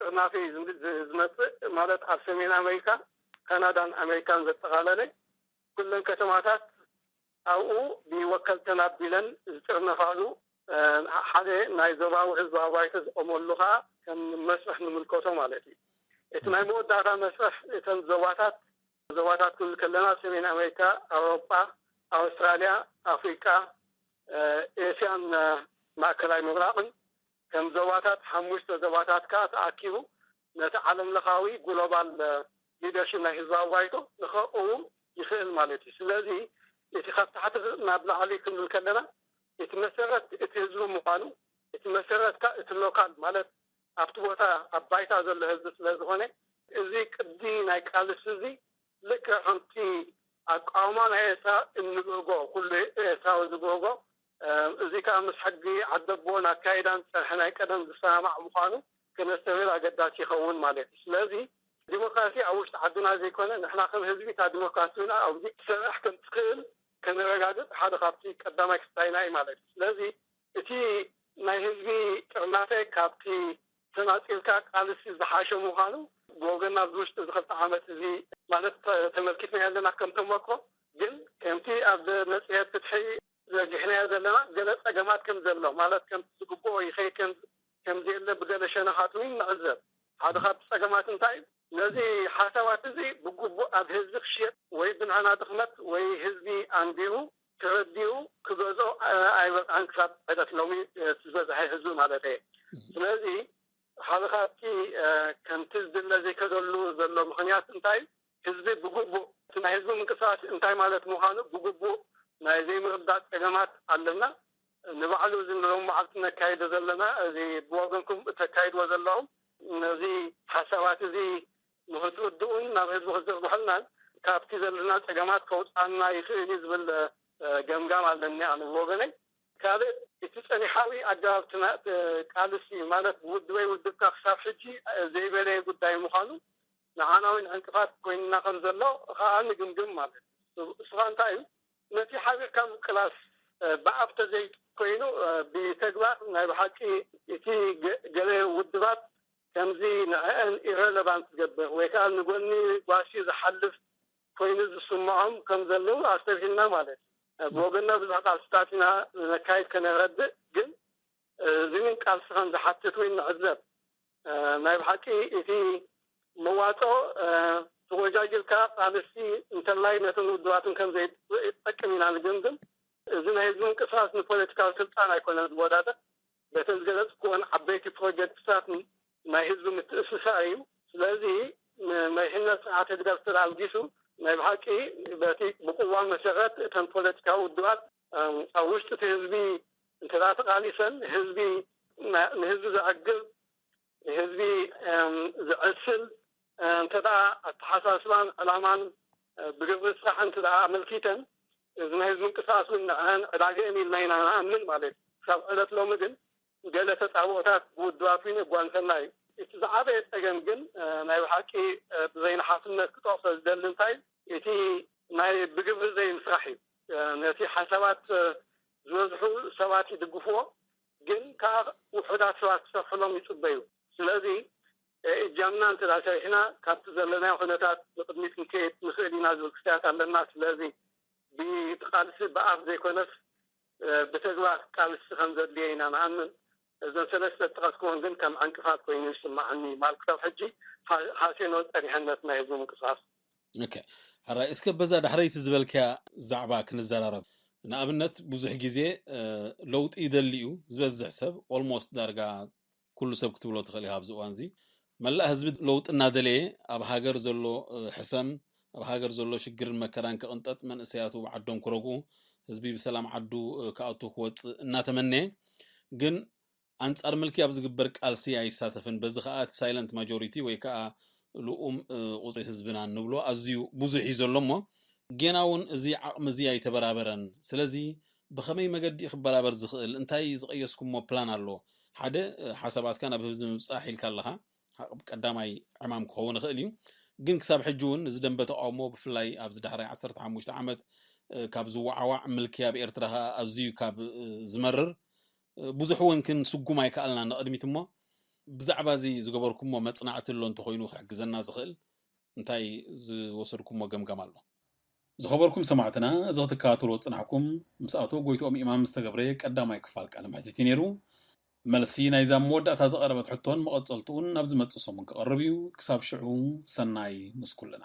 ጥርናፈ እዩ ዝመጽእ ማለት ኣብ ሰሜን ኣሜሪካ ካናዳን ኣሜሪካን ዘጠቓለለ ኩለን ከተማታት ኣብኡ ብወከልተን ኣቢለን ዝጥርነፋሉ ሓደ ናይ ዞባዊ ህዝባዊ ባይቶ ዝቆመሉ ከዓ ከም መስርሕ ንምልከቶ ማለት እዩ። እቲ ናይ መወዳእታ መስርሕ እተን ዞባታት ዞባታት ክንብል ከለና ሰሜን ኣሜሪካ፣ ኣውሮጳ፣ ኣውስትራልያ፣ ኣፍሪቃ፣ ኤስያን ማእከላይ ምብራቕን ከም ዞባታት ሓሙሽተ ዞባታት ከዓ ተኣኪቡ ነቲ ዓለም ለኻዊ ግሎባል ሊደርሽፕ ናይ ህዝባዊ ባይቶ ንኸእውም ይኽእል ማለት እዩ። ስለዚ እቲ ካብ ታሕቲ ናብ ላዕሊ ክንብል ከለና እቲ መሰረት እቲ ህዝቢ ምዃኑ እቲ መሰረት ከዓ እቲ ሎካል ማለት ኣብቲ ቦታ ኣብ ባይታ ዘሎ ህዝቢ ስለ ዝኾነ እዚ ቅዲ ናይ ቃልሲ እዚ ልክዕ ከምቲ ኣቃውማ ናይ ኤርትራ እንብህጎ ኩሉ ኤርትራዊ ዝብህጎ እዚ ከዓ ምስ ሕጊ ዓደቦን ኣካይዳን ፀንሐ ናይ ቀደም ዝሰማማዕ ምዃኑ ከነስተብህል ኣገዳሲ ይኸውን ማለት እዩ። ስለዚ ዲሞክራሲ ኣብ ውሽጢ ዓድና ዘይኮነ ንሕና ከም ህዝቢ እታ ዲሞክራሲና ኣብዚ ክትሰርሕ ከም ትኽእል ከነረጋግፅ ሓደ ካብቲ ቀዳማይ ክስታይና እዩ ማለት እዩ። ስለዚ እቲ ናይ ህዝቢ ጥርናፈ ካብቲ ተናፂልካ ቃልሲ ዝሓሸ ምዃኑ ብወገንና ኣብዚ ውሽጢ እዚ ክልተ ዓመት እዚ ማለት ተመልኪትናዮ ኣለና ከም ተመክሮ። ግን ከምቲ ኣብ መፅሄት ፍትሒ ዘርጊሕናዮ ዘለና ገለ ፀገማት ከም ዘሎ ማለት ከምቲ ዝግብኦ ይኸይድ ከም ከም ዘየለ ብገለ ሸነኻት እውን ንዕዘብ። ሓደ ካብቲ ፀገማት እንታይ እዩ? ነዚ ሓሳባት እዚ ብግቡእ ኣብ ህዝቢ ክሽየጥ ወይ ብንዕና ድኽመት ወይ ህዝቢ ኣንቢቡ ተረዲኡ ክገዝኦ ኣይበቕዐን ክሳብ ዕለት ሎሚ ዝበዝሐ ህዝቢ ማለት እየ። ስለዚ ሓደ ካብቲ ከምቲ ዝድለ ዘይከደሉ ዘሎ ምኽንያት እንታይ ህዝቢ ብግቡእ እቲ ናይ ህዝቢ ምንቅስቃስ እንታይ ማለት ምዃኑ ብግቡእ ናይ ዘይምርዳእ ፀገማት ኣለና። ንባዕሉ እዚ ንሎም መዓልቲ ነካይዶ ዘለና እዚ ብወገንኩም እተካይድዎ ዘለኹም ነዚ ሓሳባት እዚ ንክትርድኡን ናብ ህዝቢ ክትዝርግሑልናን ካብቲ ዘለና ፀገማት ከውፅኣና ይኽእል እዩ ዝብል ገምጋም ኣለኒ ኣነ ብወገነይ። ካልእ እቲ ፀኒሓዊ ኣገባብ ትማ- ቃልሲ ማለት ብውድበይ ውድብካ ክሳብ ሕጂ ዘይበለየ ጉዳይ ምዃኑ ንዓና እውን ዕንቅፋት ኮይንና ከም ዘሎ ከዓ ንግምግም ማለት እዩ። እሱ ከዓ እንታይ እዩ? ነቲ ሓቢርካ ምቅላስ ብኣፍ ተዘይኮይኑ ብተግባር ናይ ብሓቂ እቲ ገለ ውድባት ከምዚ ንዕአን ኢረለቫንት ዝገብር ወይ ከዓ ንጎኒ ጓሲ ዝሓልፍ ኮይኑ ዝስምዖም ከም ዘለዉ ኣስተብሂልና ማለት እዩ። ብወገና ብዙሕ ቃልስታት ኢና ነካይድ ከነረድእ፣ ግን እዚ እውን ቃልሲ ከም ዝሓትት እውን ንዕዘብ። ናይ ብሓቂ እቲ መዋፅኦ ተወጃጅልካ ቃልሲ እንተላይ ነትን ውድባትን ከም ዘይጠቅም ኢና ንግምግም። እዚ ናይ ህዝቢ ምንቅስቃስ ንፖለቲካዊ ስልጣን ኣይኮነን ዝወዳደር። በተን ዝገለፅኩወን ዓበይቲ ፕሮጀክትታት ናይ ህዝቢ ምትእስሳር እዩ። ስለዚ መሪሕነት ስርዓት ህግደፍ ተኣልጊሱ ናይ ብሓቂ በቲ ብቅዋም መሰረት እተን ፖለቲካዊ ውድባት ኣብ ውሽጢ እቲ ህዝቢ እንተ ተቃሊሰን ህዝቢ ንህዝቢ ዘዕግብ ንህዝቢ ዝዕስል እንተ ኣተሓሳስባን ዕላማን ብግብሪ ስራሕ እንተ ኣመልኪተን እዚ ናይ ህዝቢ ምንቅስቃስ እውን ንዕን ዕዳግእን ኢልና ኢና ንኣምን ማለት እዩ። ክሳብ ዕለት ሎሚ ግን ገለ ተጻብኦታት ብውድባት እውን የጓንፈና እዩ። እቲ ዝዓበየ ጸገም ግን ናይ ብሓቂ ብዘይንሓፍነት ክጠቕሶ ዝደሊ እንታይ እቲ ናይ ብግብሪ ዘይምስራሕ እዩ። ነቲ ሓሳባት ዝበዝሑ ሰባት ይድግፍዎ፣ ግን ከዓ ውሑዳት ሰባት ክሰርሕሎም ይፅበዩ። ስለዚ እጃምና እንተ ሰሪሕና ካብቲ ዘለናዮ ኩነታት ንቅድሚት ክንከይድ ንኽእል ኢና ዝብል ክስያት ኣለና። ስለዚ ብቃልሲ ብኣፍ ዘይኮነስ ብተግባር ቃልሲ ከም ዘድልየ ኢና ንኣምን። እዘን ሰለስተ ዝጠቐስክዎን ግን ከም ዕንቅፋት ኮይኑ ይስማዓኒ። ማለት ክሳብ ሕጂ ሃሴኖ ፀኒሐነት ናይ ህዝቢ ምንቅስቃስ። ኦኬ፣ ሕራይ እስከ በዛ ዳሕረይቲ ዝበልክያ ዛዕባ ክንዘራረብ። ንኣብነት ብዙሕ ግዜ ለውጢ ይደሊ እዩ ዝበዝሕ ሰብ፣ ኦልሞስት ዳርጋ ኩሉ ሰብ ክትብሎ ትኽእል ኢኻ ኣብዚ እዋን እዚ። መላእ ህዝቢ ለውጢ እናደለየ ኣብ ሃገር ዘሎ ሕሰም፣ ኣብ ሃገር ዘሎ ሽግርን መከራን ክቕንጠጥ፣ መንእሰያቱ ብዓዶም ክረግኡ፣ ህዝቢ ብሰላም ዓዱ ክኣቱ ክወፅእ እናተመነየ ግን ኣንጻር ምልኪ ኣብ ዝግበር ቃልሲ ኣይሳተፍን። በዚ ከኣ እቲ ሳይለንት ማጆሪቲ ወይ ከኣ ልኡም ቁጽሪ ህዝብና እንብሎ ኣዝዩ ብዙሕ እዩ ዘሎ እሞ ጌና እውን እዚ ዓቕሚ እዚ ኣይተበራበረን። ስለዚ ብኸመይ መገዲ እዩ ክበራበር ዝኽእል? እንታይ ዝቐየስኩሞ ፕላን ኣሎ? ሓደ ሓሳባትካ ናብ ህዝቢ ምብጻሕ ኢልካ ኣለኻ። ቀዳማይ ዕማም ክኸውን ይኽእል እዩ። ግን ክሳብ ሕጂ እውን እዚ ደንበ ተቃውሞ ብፍላይ ኣብዚ ዳሕራይ ዓሰርተ ሓሙሽተ ዓመት ካብ ዝወዓዋዕ ምልኪ ኣብ ኤርትራ ከኣ ኣዝዩ ካብ ዝመርር ብዙሕ እውን ክንስጉም ኣይከኣልና ንቕድሚት እሞ ብዛዕባ እዚ ዝገበርኩሞ መጽናዕቲ ኣሎ እንተኾይኑ ክሕግዘና ዝኽእል እንታይ ዝወሰድኩሞ ገምጋም ኣሎ? ዝኸበርኩም ሰማዕትና፣ እዚ ክትከታተልዎ ዝጸናሕኩም ምስ ኣቶ ጎይትኦም ኢማም ዝተገብረ ቀዳማይ ክፋል ቃለ መሕትት እዩ ነይሩ። መልሲ ናይዛ መወዳእታ ዝቐረበት ሕቶን መቐጸልትኡን ናብ ዝመጽእ ሰሙን ክቐርብ እዩ። ክሳብ ሽዑ ሰናይ ምስ ኩልና።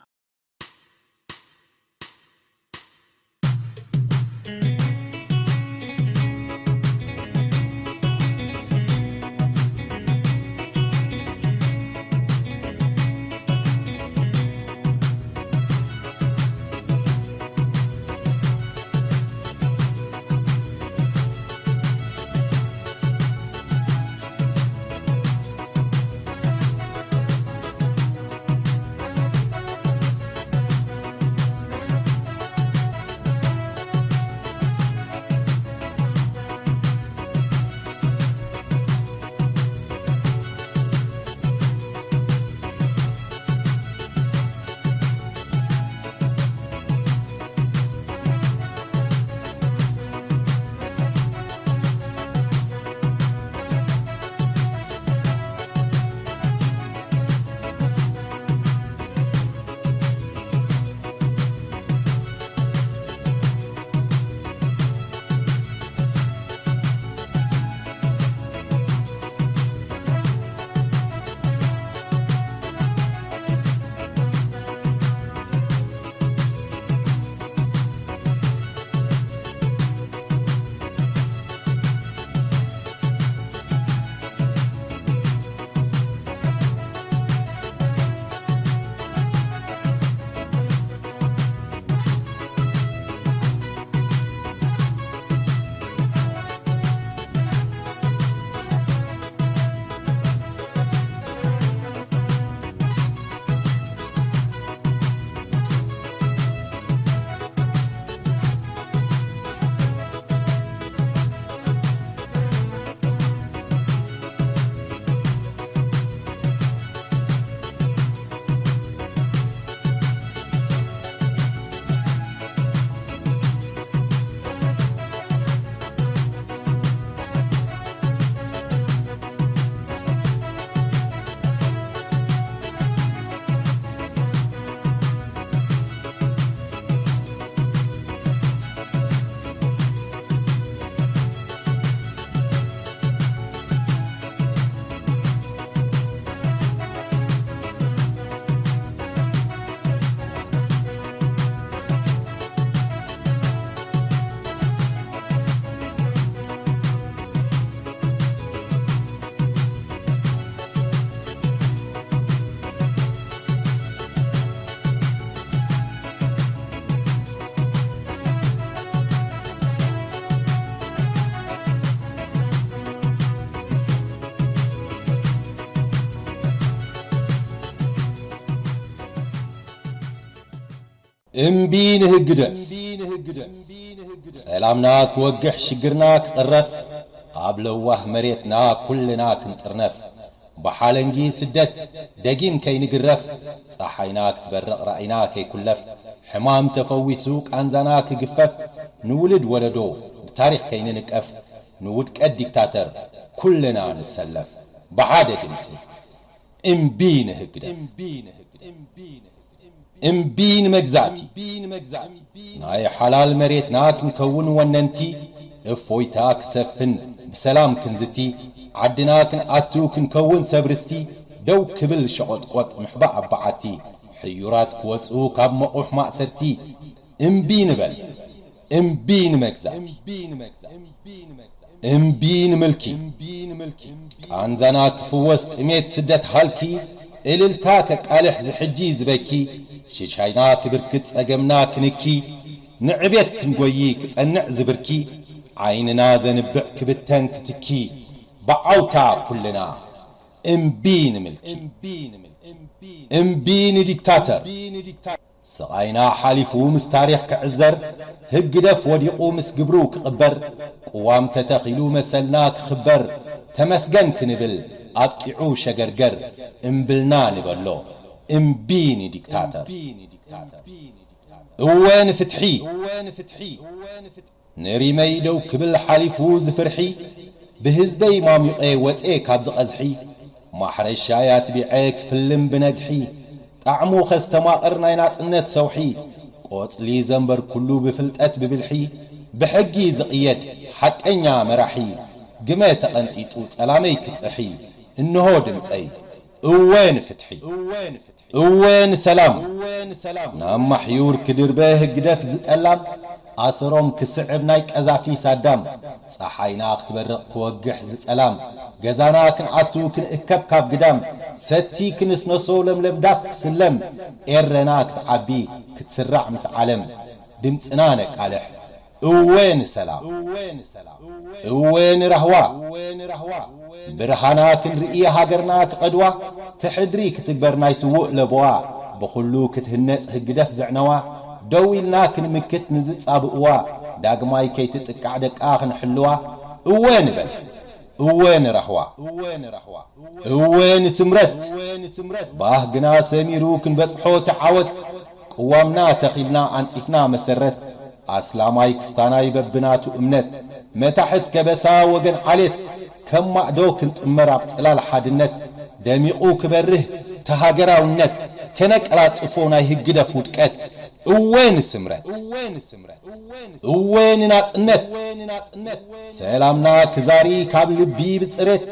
እምቢ ንህግደፍ። ጸላምና ክወግሕ ሽግርና ክቕረፍ፣ ኣብ ለዋህ መሬትና ኩልና ክንጥርነፍ። ብሓለንጊ ስደት ደጊም ከይንግረፍ፣ ጸሓይና ክትበርቕ ራእይና ከይኩለፍ፣ ሕማም ተፈዊሱ ቃንዛና ክግፈፍ፣ ንውሉድ ወለዶ ብታሪኽ ከይንንቀፍ፣ ንውድቀት ዲክታተር ኩልና ንሰለፍ። ብሓደ ድምጺ እምቢ ንህግደፍ። እምቢ ንመግዛእቲ። ናይ ሓላል መሬትና ክንከውን ወነንቲ፣ እፎይታ ክሰፍን ብሰላም ክንዝቲ፣ ዓድና ክንኣቱ ክንከውን ሰብ ርስቲ፣ ደው ክብል ሸቖጥቆጥ ምሕባእ ኣብ በዓቲ፣ ሕዩራት ክወጽኡ ካብ መቑሕ ማእሰርቲ። እምቢ ንበል፣ እምቢ ንመግዛእቲ። እምቢ ንምልኪ። ቃንዛና ክፍወስ ጥሜት ስደት ሃልኪ፣ እልልታ ከቃልሕ ዝሕጂ ዝበኪ፣ ሽሻይና ክብርክት ጸገምና ክንኪ፣ ንዕቤት ክንጎዪ ክጸንዕ ዝብርኪ፣ ዓይንና ዘንብዕ ክብተን ትትኪ፣ ብዓውታ ኩልና እምቢ ንምልኪ። እምቢ ንዲክታተር። ስቓይና ሓሊፉ ምስ ታሪኽ ክዕዘር፣ ህግደፍ ወዲቑ ምስ ግብሩ ክቕበር፣ ቅዋም ተተኺሉ መሰልና ክኽበር፣ ተመስገን ክንብል ኣብቂዑ ሸገርገር፣ እምብልና ንበሎ እምቢ ንዲክታተር። እወ ንፍትሒ። ንሪመይ ደው ክብል ሓሊፉ ዝፍርሒ፣ ብህዝበይ ማሚቐ ወጼ ካብዚ ቐዝሒ፣ ማሕረሻይ ኣትቢዐ ክፍልም ብነግሒ፣ ጣዕሙ ኸስተማቕር ናይ ናጽነት ሰውሒ፣ ቆጽሊ ዘንበርኩሉ ብፍልጠት ብብልሒ፣ ብሕጊ ዝቕየድ ሓቀኛ መራሒ፣ ግመ ተቐንጢጡ ጸላመይ ክጽሒ፣ እንሆ ድምጸይ፣ እወ ንፍትሒ። እወ ንሰላም። ናብ ማሕዩር ክድርበ ህግደፍ ዝጠላም፣ ኣሰሮም ክስዕብ ናይ ቀዛፊ ሳዳም፣ ጸሓይና ክትበርቕ ክወግሕ ዝጸላም፣ ገዛና ክንኣቱ ክንእከብ ካብ ግዳም፣ ሰቲ ክንስነሶ ለምለም ዳስ ክስለም፣ ኤረና ክትዓቢ ክትስራዕ ምስ ዓለም፣ ድምጽና ነቃልሕ እወ ንሰላም። እወ ንራህዋ። ብርሃና ክንርኢ ሃገርና ክቐድዋ፣ ትሕድሪ ክትግበር ናይ ስዉእ ለበዋ፣ ብኹሉ ክትህነጽ ህግደፍ ዘዕነዋ፣ ደው ኢልና ክንምክት ንዝጻብእዋ፣ ዳግማይ ከይትጥቃዕ ደቃ ክንሕልዋ፣ እወ ንበል፣ እወ ንራህዋ። እወ ንስምረት። ባህግና ሰሚሩ ክንበጽሖ እቲ ዓወት፣ ቅዋምና ተኺልና ኣንጺፍና መሰረት፣ ኣስላማይ ክስታናይ በብናቱ እምነት፣ መታሕት ከበሳ ወገን ዓሌት፣ ከም ማዕዶ ክንጥመር ኣብ ጽላል ሓድነት፣ ደሚቑ ክበርህ ተሃገራውነት፣ ከነቀላጥፎ ናይ ህግደፍ ውድቀት፣ እወ ንስምረት። እወ ንናጽነት። ሰላምና ክዛሪ ካብ ልቢ ብጽሬት፣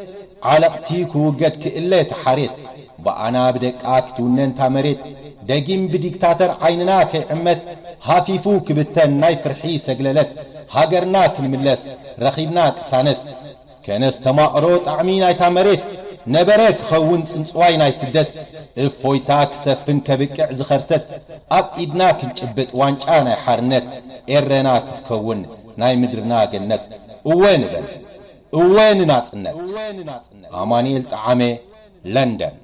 ዓለቕቲ ክውገድ ክእለ ተሓሬት፣ ብኣና ብደቃ ክትውነን እታ መሬት፣ ደጊም ብዲክታተር ዓይንና ከይዕመት፣ ሃፊፉ ክብተን ናይ ፍርሒ ሰግለለት፣ ሃገርና ክንምለስ ረኺብና ቅሳነት። ከነስተማቕሮ ጣዕሚ ናይታ መሬት፣ ነበረ ክኸውን ጽንጽዋይ ናይ ስደት፣ እፎይታ ክሰፍን ከብቅዕ ዝኸርተት፣ ኣብ ኢድና ክንጭብጥ ዋንጫ ናይ ሓርነት፣ ኤረና ክትከውን ናይ ምድርና ገነት። እወ ንበል፣ እወ ንናጽነት። ኣማኑኤል ጠዓመ፣ ለንደን።